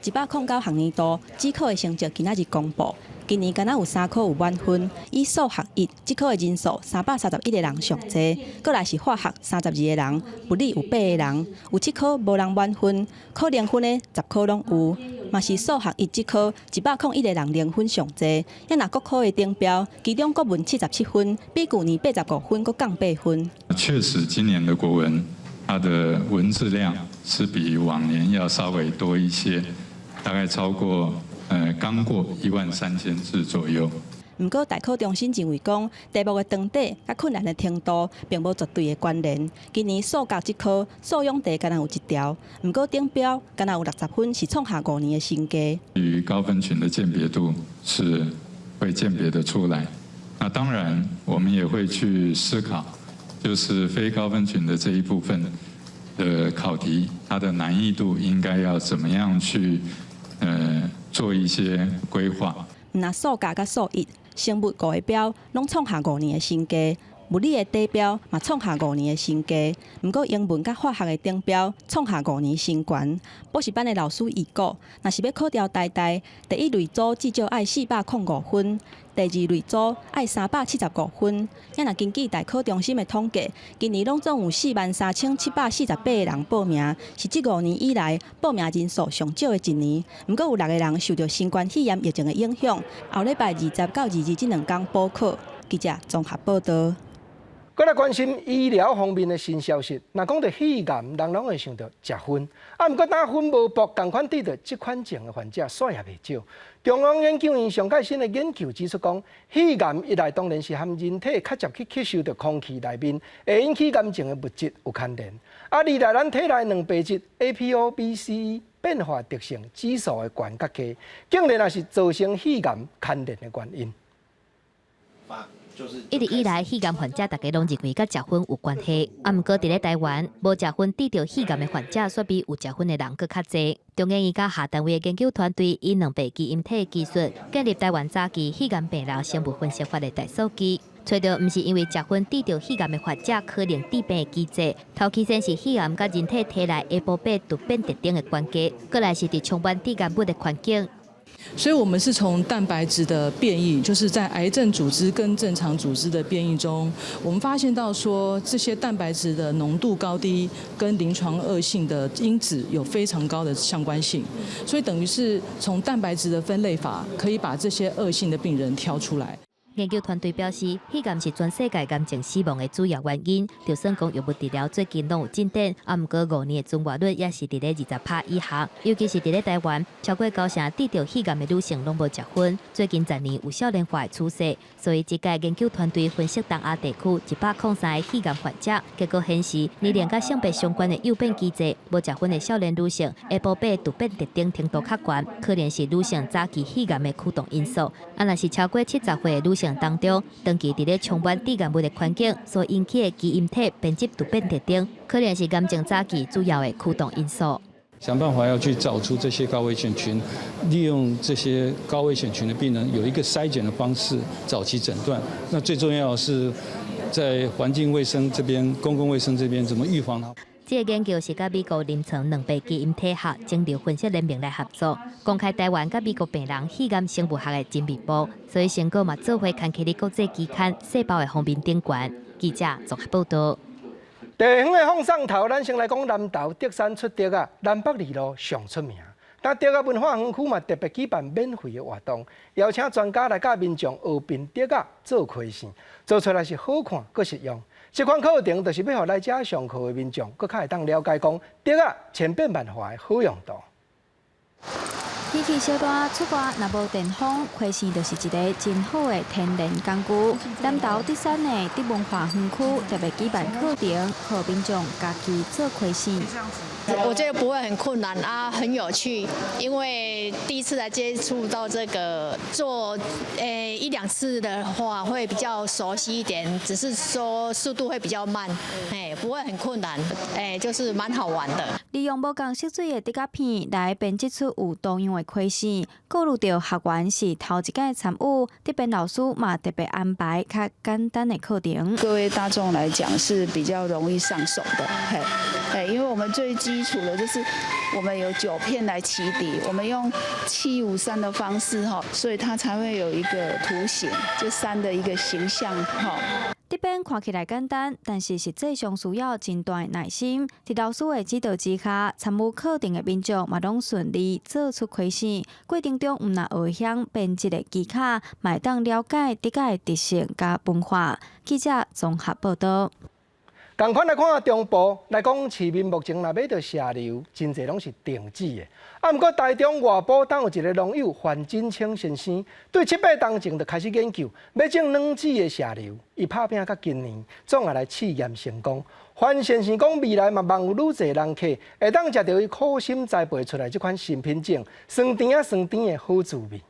109學年度指考的成績今仔日公布，今年敢若有三科有滿分，以數學一這科的人數331個人上濟，閣來是化學32個人，物理有八個人，有七科無人滿分，考零分的10科攏有，嘛是數學一這科101個人零分上濟。啊若各科的頂標，其中國文77分，比舊年85分閣降8分。
確實，今年的國文，它的文字量是比往年要稍微多一些。大概超過，剛過1萬3千字左右。
毋過大考中心認為講，題目的長短佮困難的程度並無絕對的關聯。今年數學這科素養題敢若有一條，毋過頂標敢若有60分，是創下5年的新低。
與高分群的鑑別度是會鑑別得出來。那當然，我們也會去思考，就是非高分群的這一部分的考題，它的難易度應該要怎麼樣去，做一些規劃。
毋但數學佮數一、生物五个標攏創下五年的新低，物理的底標嘛創下五年的新低。毋過英文佮化學的頂標創下五年新懸。補習班的老師預估，若是欲考著台大，第一類組至少愛405分，第二類組愛375分。啊若根據大考中心的統計，今年攏總有43,748個人報名，是這五年以來報名人數上少的一年。毋過有六個人受著新冠肺炎疫情的影響，後禮拜20到22這兩工補考。記者綜合報道。
閣來關心醫療方面的新消息。若講著肺癌，人攏會想著食薰。啊，毋過焦薰無箔仝款得著這款症的患者，煞也袂少。中央研究院上蓋新的研究指出講，肺癌一來當然是和人體較捷去吸收著空氣內面會引起癌症的物質有牽連。啊，二來咱體內蛋白質 ApoB-C 變化特性指數的懸佮低，竟然也是造成肺癌牽連的原因。
一直以來，肺癌患者大家攏認為佮食薰有關係。啊，毋過佇咧台灣，無食薰得著肺癌的患者，煞比有食薰的人閣較濟。中研院佮下單位的研究團隊以兩倍基因體技術，建立台灣早期肺癌病人生物分析法的大數據，揣著毋是因為食薰得著肺癌的患者可能致病的機制。頭起先是肺癌佮人體體內 ApoB 突變特徵的關係，過來是佇充滿致癌物的環境。
所以，我們是從蛋白質的變異，就是在癌症組織跟正常組織的變異中，我們發現到說，這些蛋白質的濃度高低跟臨床惡性的因子有非常高的相關性。所以，等於是從蛋白質的分類法，可以把這些惡性的病人挑出來。
研究團隊表示，肺癌是全世界癌症死亡的主要原因。就算講藥物治療最近攏有進展，啊，毋過5年的存活率也是佇咧20%以下。尤其是佇咧台灣，超過九成得著肺癌的女性攏無食薰。最近10年有少年化的趨勢，所以這屆研究團隊分析東亞地區103個肺癌患者，結果顯示年齡佮性別相關的誘變機制，無食薰的少年女性 ApoB 突變特徵程度較懸，可能是女性早期肺癌的驅動因素。啊，若是超過70歲的女性當中，長期佇咧充滿致癌物的環境所引起的基因體編輯突變特徵，可能是癌症早期主要的驅動因素。
想辦法要去找出這些高危險群，利用這些高危險群的病人有一個篩檢的方式，早期診斷。那最重要的是在環境衛生這邊、公共衛生這邊，怎麼預防它？
這個研究是佮美國臨床兩倍基因體學腫瘤分析聯盟來合作，公開台灣佮美國病人肺癌生物學的真面目，所以成果嘛做伙刊去佇國際期刊《細胞》的封面頂懸。記者綜合報道。
地方的放送頭，咱先來講南投竹山出竹仔，南北二路上出名。但竹仔文化園區嘛特別舉辦免費的活動，邀請專家來教民眾學編竹仔做開線，做出來是好看閣實用。這款課程就是欲予來遮上課的民眾，閣較會當了解講竹仔千變萬化的好用途。
天氣燒熱，出外若無電風，開扇就是一个真好的天然工具。南投竹山的竹文化園區特別舉辦課程，予民眾家己做開扇。
我覺得不會很困難啊，很有趣，因為第一次來接觸到這個做一兩次的話，會比較熟悉一點，只是說速度會比較慢，不會很困難，就是蠻好玩的。
利用無仝色水的竹仔片來編織出有圖樣的開扇，顧慮著學員是頭一擺參與，這邊老師嘛特別安排較簡單的課程。
各位大眾來講是比較容易上手的，嘿，因為我們最基礎的就是我們有九片來起底，我們用753的方式哈，所以它才會有一個圖形，就山的一個形象哈。
這邊看起來簡單，但是實際上需要真大的耐心。佇老師的指導之下，參與課程的民眾嘛攏順利做出開扇。過程中，毋但學會曉編織的技巧，嘛會當了解竹仔的特性佮文化。記者綜合報道。
仝款來看中部來講，市民目前若買著石榴，真濟攏是定子的。啊，毋過台中外埔當有一个農友范振清先生，對七八冬前就開始研究，欲種軟籽的石榴，伊拍拚到今年，總也來試驗成功。范先生講，未來嘛望有愈濟人客會當食著伊苦心栽培出來這款新品種，酸甜仔酸甜的好滋味。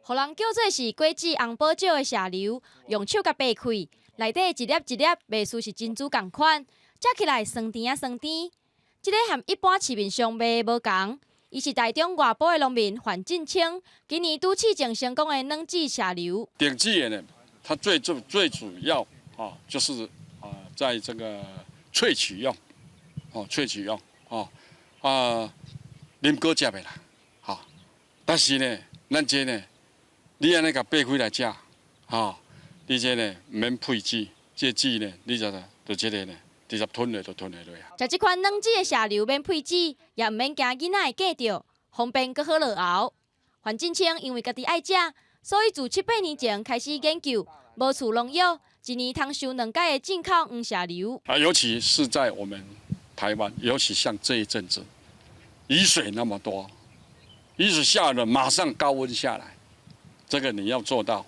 予人叫做是果子紅寶石的石榴，用手共擘開，內底一粒一粒，袂輸是珍珠仝款，食起來酸甜仔酸甜。這个和一般市面上賣的無仝，伊是台中外埔的農民范振清，今年拄試種成功的軟籽石榴。
定子的呢，它最最最主要啊，就是啊，在這個萃取用，哦，萃取用，哦啊，啉果汁的啦，吼。但是呢，咱這呢，你按呢共擘開來食，吼，你這呢毋免配籽，這籽呢，你就就這个呢，直接吞落就吞落去啊。
食這款軟籽的石榴免配籽，也毋免驚囡仔會粿著，方便閣好落喉。范振清因為家己愛食，所以自七八年前開始研究，無厝農藥，一年通收兩擺的進口黃石榴。
啊，尤其是在我們台灣，尤其像這一陣子，雨水那麼多，雨水下了馬上高溫下來，這個你要做到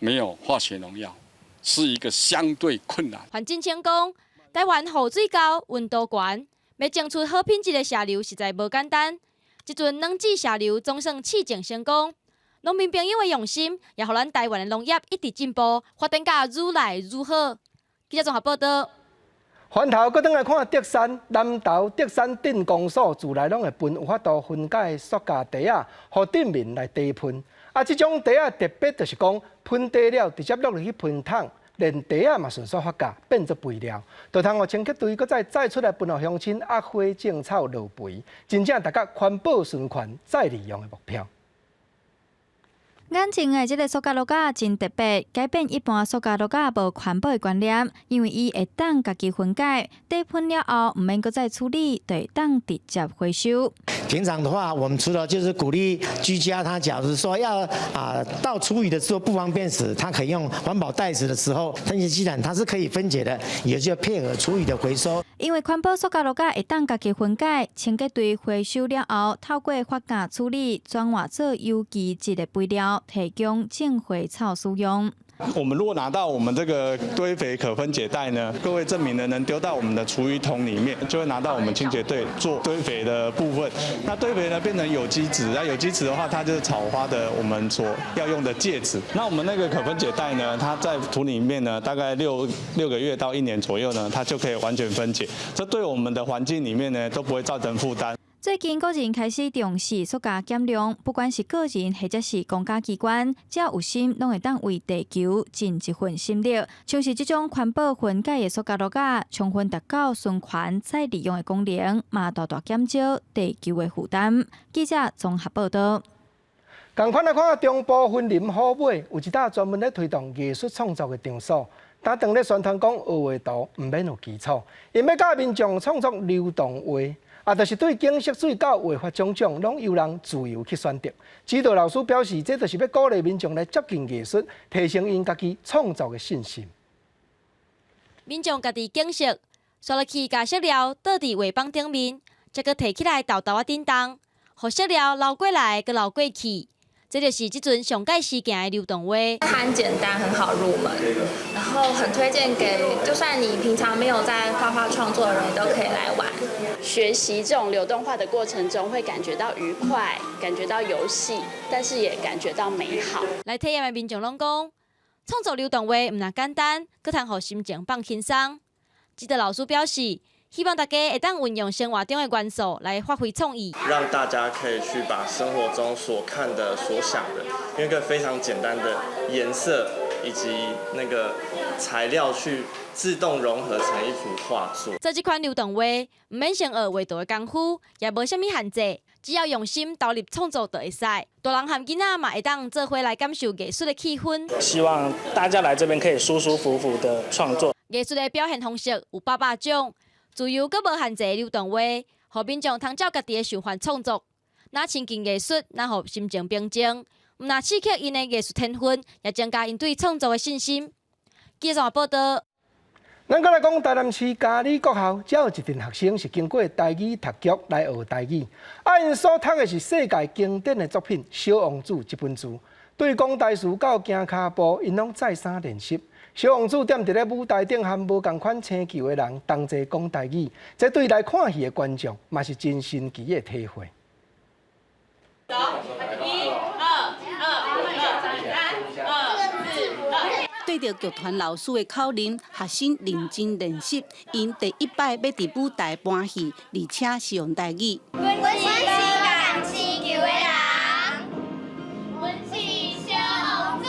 沒有化學農藥，是一個相對困難。
范振清講，台灣雨水高，溫度懸，欲種出好品質的石榴實在無簡單。這陣軟籽石榴總算試種成功，農民朋友的用心，也予咱台灣的農業一直進步，發展甲愈來愈好。記者綜合報道。
環頭閣轉來看竹山南投竹山鎮公所，自來攏會分有法度分解塑膠袋仔，予鎮民來袋噴。啊，這種袋仔特別就是講噴袋了，直接落入去噴桶，連袋仔嘛順紲發酵變做肥料，就通予清潔隊閣再載出來分予鄉親壓花種草落肥，真正達到環保循環再利用的目標。
眼前的這个塑膠瘌仔真特別，改變一般塑膠瘌仔無環保的觀念，因為伊會當家己分解，袋噴了後毋免閣再處理，就會當直接回收。
平常的話，我們除了就是鼓勵居家，他假如說要啊倒廚餘的時候不方便時，他可以用環保袋子的時候，這些既然它是可以分解的，也就配合廚餘的回收。
因為環保塑膠瘌仔會當家己分解，清潔隊回收了後，透過發酵處理，轉化做有機質的肥料，提供種花草使用。
我們如果拿到我們這個堆肥可分解袋呢，各位鎮民呢能丟到我們的廚餘桶裡面，就會拿到我們清潔隊做堆肥的部分。那堆肥呢變成有機質，那有機質的話，它就是草花的我們所要用的介質。那我們那個可分解袋呢，它在土裡面呢，大概6個月到一年左右呢，它就可以完全分解。這對我們的環境裡面呢都不會造成負擔。
最近，國人開始重視塑膠減量，不管是個人或者是公家機關，只要有心，攏會當為地球盡一份心力。像是這種環保分解的塑膠瘌仔，充分達到循環再利用的功能，嘛大大減少地球的負擔。記者綜合報道。
仝款來看，中部雲林虎尾有一搭專門咧推動藝術創作的場所，但當咧宣傳講學畫圖毋免有基礎，𪜶欲教民眾創作流動畫。啊，就是對景色水到畫法種種，攏由人自由去選擇。指導老師表示，這就是欲鼓勵民眾來接近藝術，提升𪜶家己創作的信心。
民眾家己景色，刷落去共色料倒佇畫板頂面，才閣提起來沓沓仔振動，予色料流過來，閣流過去。這就是這陣上蓋時行的流動畫。
它很簡單，很好入門，然後很推薦給，就算你平常沒有在畫畫創作的人都可以來玩。
學習這種流動畫的過程中，會感覺到愉快，感覺到遊戲，但是也感覺到美好。
來體驗的民眾攏講，創作流動畫毋但簡單，閣通予心情放輕鬆。指導老師表示，希望大家會當運用生活中的元素來發揮創意，
讓大家可以去把生活中所看的、所想的，用一個非常簡單的顏色以及那個材料去自動融合成一幅畫作。
做這款流動畫，毋免先學畫圖的功夫，也無啥物限制，只要用心投入創作就會使。大人和囡仔嘛會當做伙來感受藝術的氣氛。
希望大家來這邊可以舒舒服服的創作。
藝術的表現方式有百百種。自由閣無限制的流動畫，予民眾通照家己的想法創作，若親近藝術，若予心情平靜，毋但刺激𪜶的藝術天分，也增加𪜶對創作的信心。記者報道。
咱閣來講台南市嘉里國校，遮有一陣學生是經過台語讀劇來學台語，啊，𪜶所讀的是世界經典的作品《小王子》這本書。對講台詞到行跤步，𪜶攏再三練習。小王子踮佇咧舞台頂和無仝款星球的人同齊講台語，這對來看戲的觀眾嘛是真神奇的體會。
走，一、二、二、二、三、二、四、二。
對著劇團老師的口令，學生認真練習。𪜶第一擺欲佇舞台搬戲，而且是用台語。
阮是仝星球的人，阮是小王子。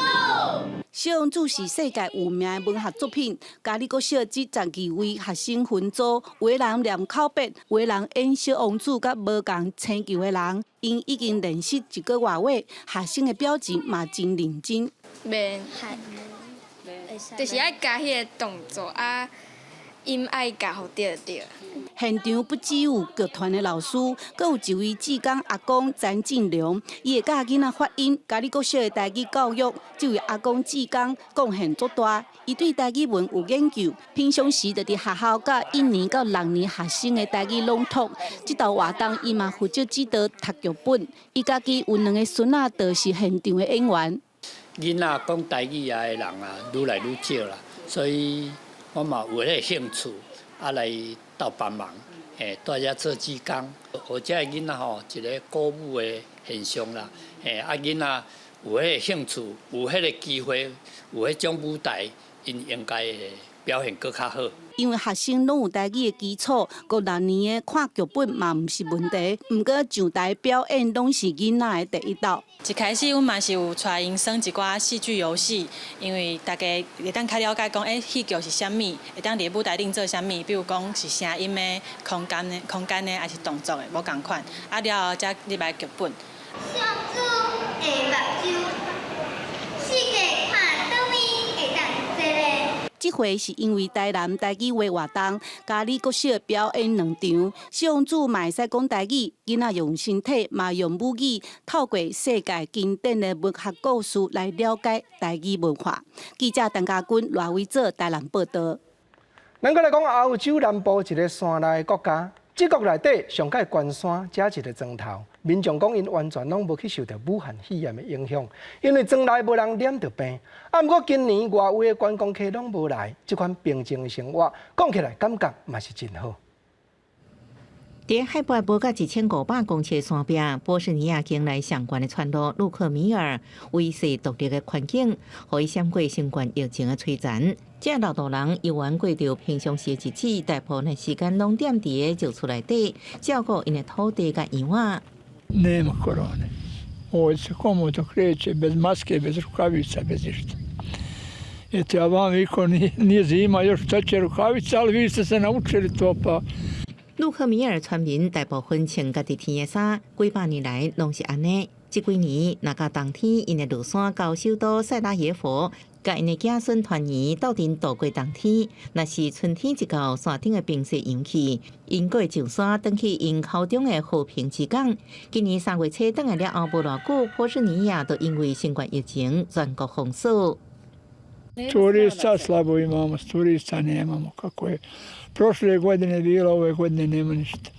小王子是世界有名的文學作品。嘉里國小這12位學生分組，有的人念口白，有的人演小王子佮無仝星球的人。𪜶已經練習一個外月，學生的表情嘛真認真。
袂，就是愛加彼個動作啊，音愛共予對對。
現場不只有劇團的老師，閣有一位志工阿公詹進良，伊會教囡仔發音。嘉里國小的台語教育，這位阿公志工貢獻足大。伊對台語文有研究，平常時就佇學校佮一年到六年學生的台語朗讀。這道活動伊嘛負責指導讀劇本。伊家己有兩个孫仔，就是現場的演員。
囡仔講台語啊的人啊，愈來愈少啦，所以我嘛有彼个興趣，啊來鬥幫忙，欸，蹛遮做志工，予遮的囡仔吼一个鼓舞的現象啦，欸，啊囡仔有彼个興趣，有彼個機會，有彼種舞台，𪜶應該會表現閣較好。
因為學生攏有台語的基礎，五六年的看劇本嘛毋是問題。毋過上台表演攏是囡仔的第一道。
一開始阮嘛是有帶𪜶耍一寡戲劇遊戲，因為大家會當較了解講，欸，戲劇是啥物，會當佇舞台頂做啥物，比如講是聲音的、空間的、空間的，抑是動作的，無仝款。啊了後才入來劇本。
小豬的目睭，世界看佗位會當坐咧。
這回是因為台南台語話活動，嘉里國小表演兩場，小王子嘛會使講台語，囡仔用身體嘛用母語，透過世界經典的文學故事來了解台語文化。記者陳家軍、賴偉哲台南報導。
咱閣來講歐洲南部一个山內的國家，這國內底上蓋懸山，遮一个莊頭，民眾講𪜶完全攏無去受著武漢肺炎的影響，因為莊內無人染著病。啊，毋過今年外圍的觀光客攏無來，這款平靜的生活，講起來感覺嘛是真好。
佇海拔無到1500公尺的山壁，波斯尼亞境內上懸的村落盧克米爾，威勢獨立的環境，予伊閃過新冠疫情的摧殘。這老大人猶原過著平常時的日子，大部分的時間攏踮佇个石厝內底，照顧𪜶的土地佮羊仔。
Nema korone. Ovdje se komotno kreće, bez maske, bez rukavica, bez ništa. Eto, ja vam viko, nije zima, još šta će rukavice, ali vi ste se naučili to, pa
盧克米爾村民大部分穿家己添的衫，幾百年來攏是按呢。這幾年，若到冬天，𪜶會落山到首都塞拉耶夫，佮𪜶的子孫團圓，鬥陣度過冬天。若是春天一到，山頂的冰雪融去，𪜶閣會上山，轉去𪜶口中的和平之港。今年三月初轉來了後，無偌久，波斯尼亞就因為新冠疫情全國封鎖。
Turista slabo imamo, turista nemamo kako je prošle godine bilo, ove godine nema ništa.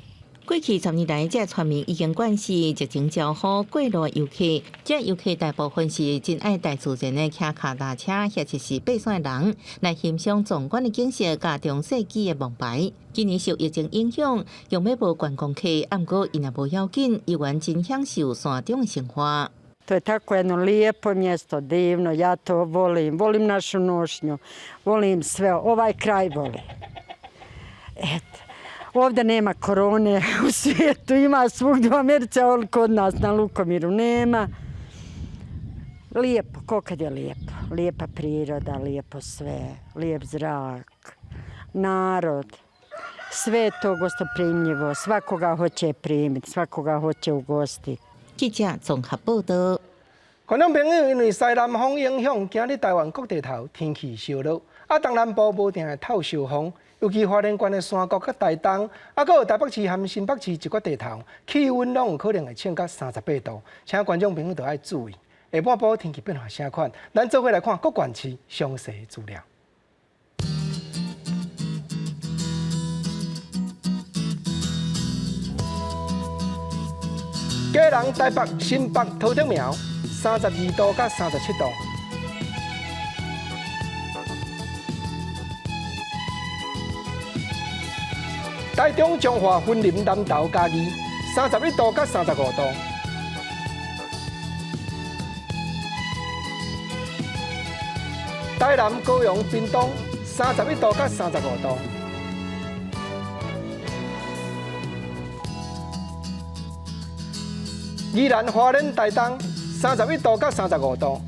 過去10年來，這村民已經慣勢熱情招呼過路遊客。這遊客大部分是真愛大自然的騎跤踏車，或者是爬山的人，來欣賞壯觀的景色佮中世紀的墓牌。今年受疫情影響，用欲無觀光客，毋過𪜶也無要緊，猶原真享受山中的生活。
To je tako jedno lijepo mjesto, divno, ja to volim. Volim našu Nošnju, volim sve, ovaj kraj volim. Eto, ovdje nema korone u svijetu, ima svugdje u Americi, ali kod nas na Lukomiru nema. Lijepo, ko kad je lijepo. Lijepa priroda, lijepo sve, lijep zrak, narod. Sve je to gostoprimljivo, svakoga hoće primiti, svakoga hoće ugostiti.
記者綜合報導。
觀眾朋友，因為西南風影響，今日台灣各地頭天氣燒熱，啊，東南部無定會透燒風，尤其花蓮縣的山谷佮台東，啊，閣有台北市和新北市一寡地頭，氣溫攏有可能會衝到38度，請觀眾朋友著愛注意。下半晡天氣變化啥款？咱做伙來看各縣市詳細資料。基隆、台北、新北、桃竹苗，32度佮37度。台中、彰化、云林、南投、嘉义，31度佮35度。台南、高雄、屏东，31度佮35度。宜兰、花莲、台东，31度佮35度。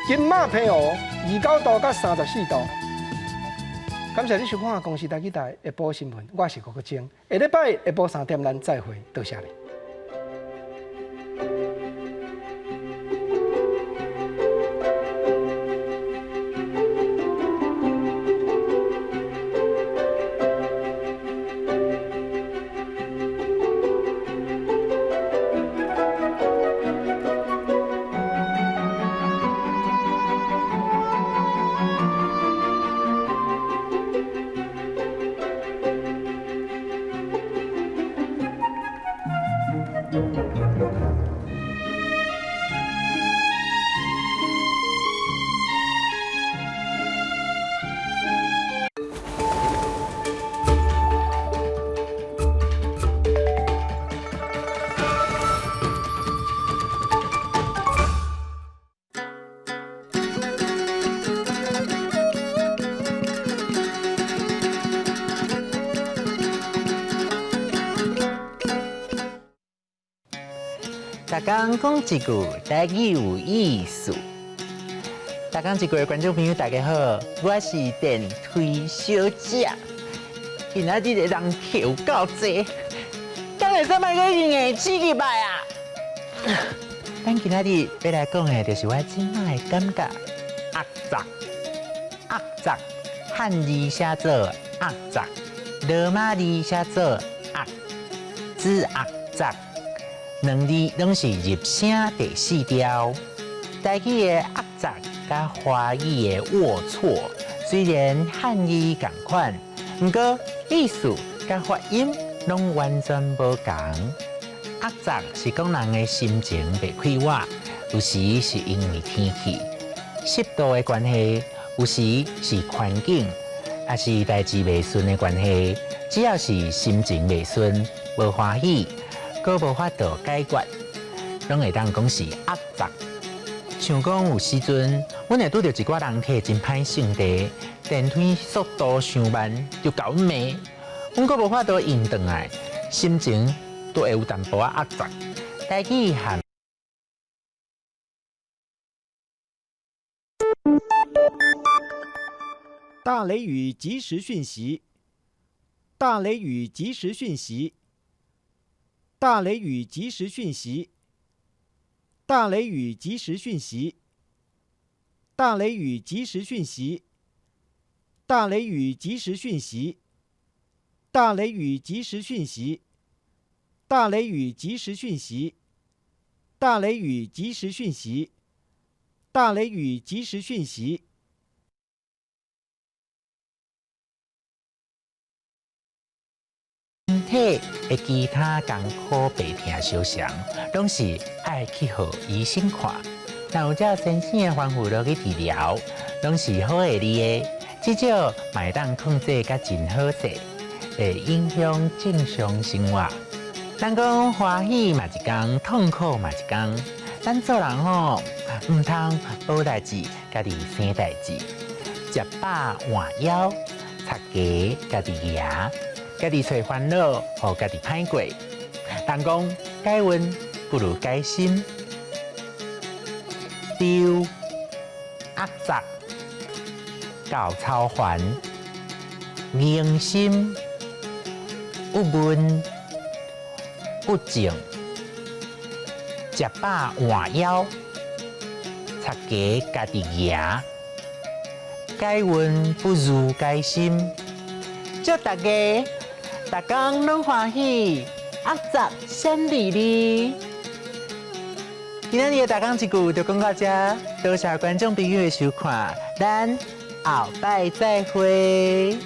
金马、澎湖，29度佮34度。感谢你收看《公视台语台》下晡新闻，我是郭国晶。下礼拜下晡3点，咱再会，多谢你。
逐工講一句台語有意思。逐工一句的觀眾朋友，大家好，我是電推小姐。今仔日的人客有夠濟，敢會使莫閣硬擠入來啊？咱今仔日欲來講的，就是我這擺的感覺。壓雜，壓雜，漢字寫做壓雜，羅馬字寫做壓，子壓雜。兩字攏是入聲第四調。台語的壓雜佮華語的齷齪，雖然漢字仝款，毋過意思佮發音攏完全無仝。壓雜是講人的心情袂快活，有時是因為天氣、濕度的關係，有時是環境，抑是代誌袂順的關係。只要是心情袂順、無歡喜，閣無法度解決，攏會當講是壓雜。像講有時陣，阮會拄著一寡人客真歹性地，電梯速度傷慢，就共阮罵，阮閣無法度應轉來，心情都會有淡薄仔壓雜。台語和
大雷雨即時訊息，大雷雨即時訊息，大雷雨即時訊息，大雷雨即時訊息，大雷雨即時訊息，大雷雨即時訊息，大雷雨即時訊息，大雷雨即時訊息，大雷雨即時訊息，大雷雨即時訊息。
身體的其他艱苦病痛相像，攏是愛去予醫生看。若有照先生的吩咐落去治療，攏是好會利的。至少嘛會當控制甲真好勢，會影響正常生活。人講歡喜嘛一工，痛苦嘛一工。咱做人吼，毋通無代誌，家己生代誌，食飽換枵，插鞋家己蜈。家己揣煩惱，予家己歹過。人講解運不如解心，丟壓雜，厚操煩，凝心，鬱悶，鬱症，食飽換枵，插鞋家己蜈，解運不如解心。祝大家逐工攏歡喜，壓雜閃利利。今仔日的逐工一句就講到這，多謝觀眾朋友的收看，咱後擺再會。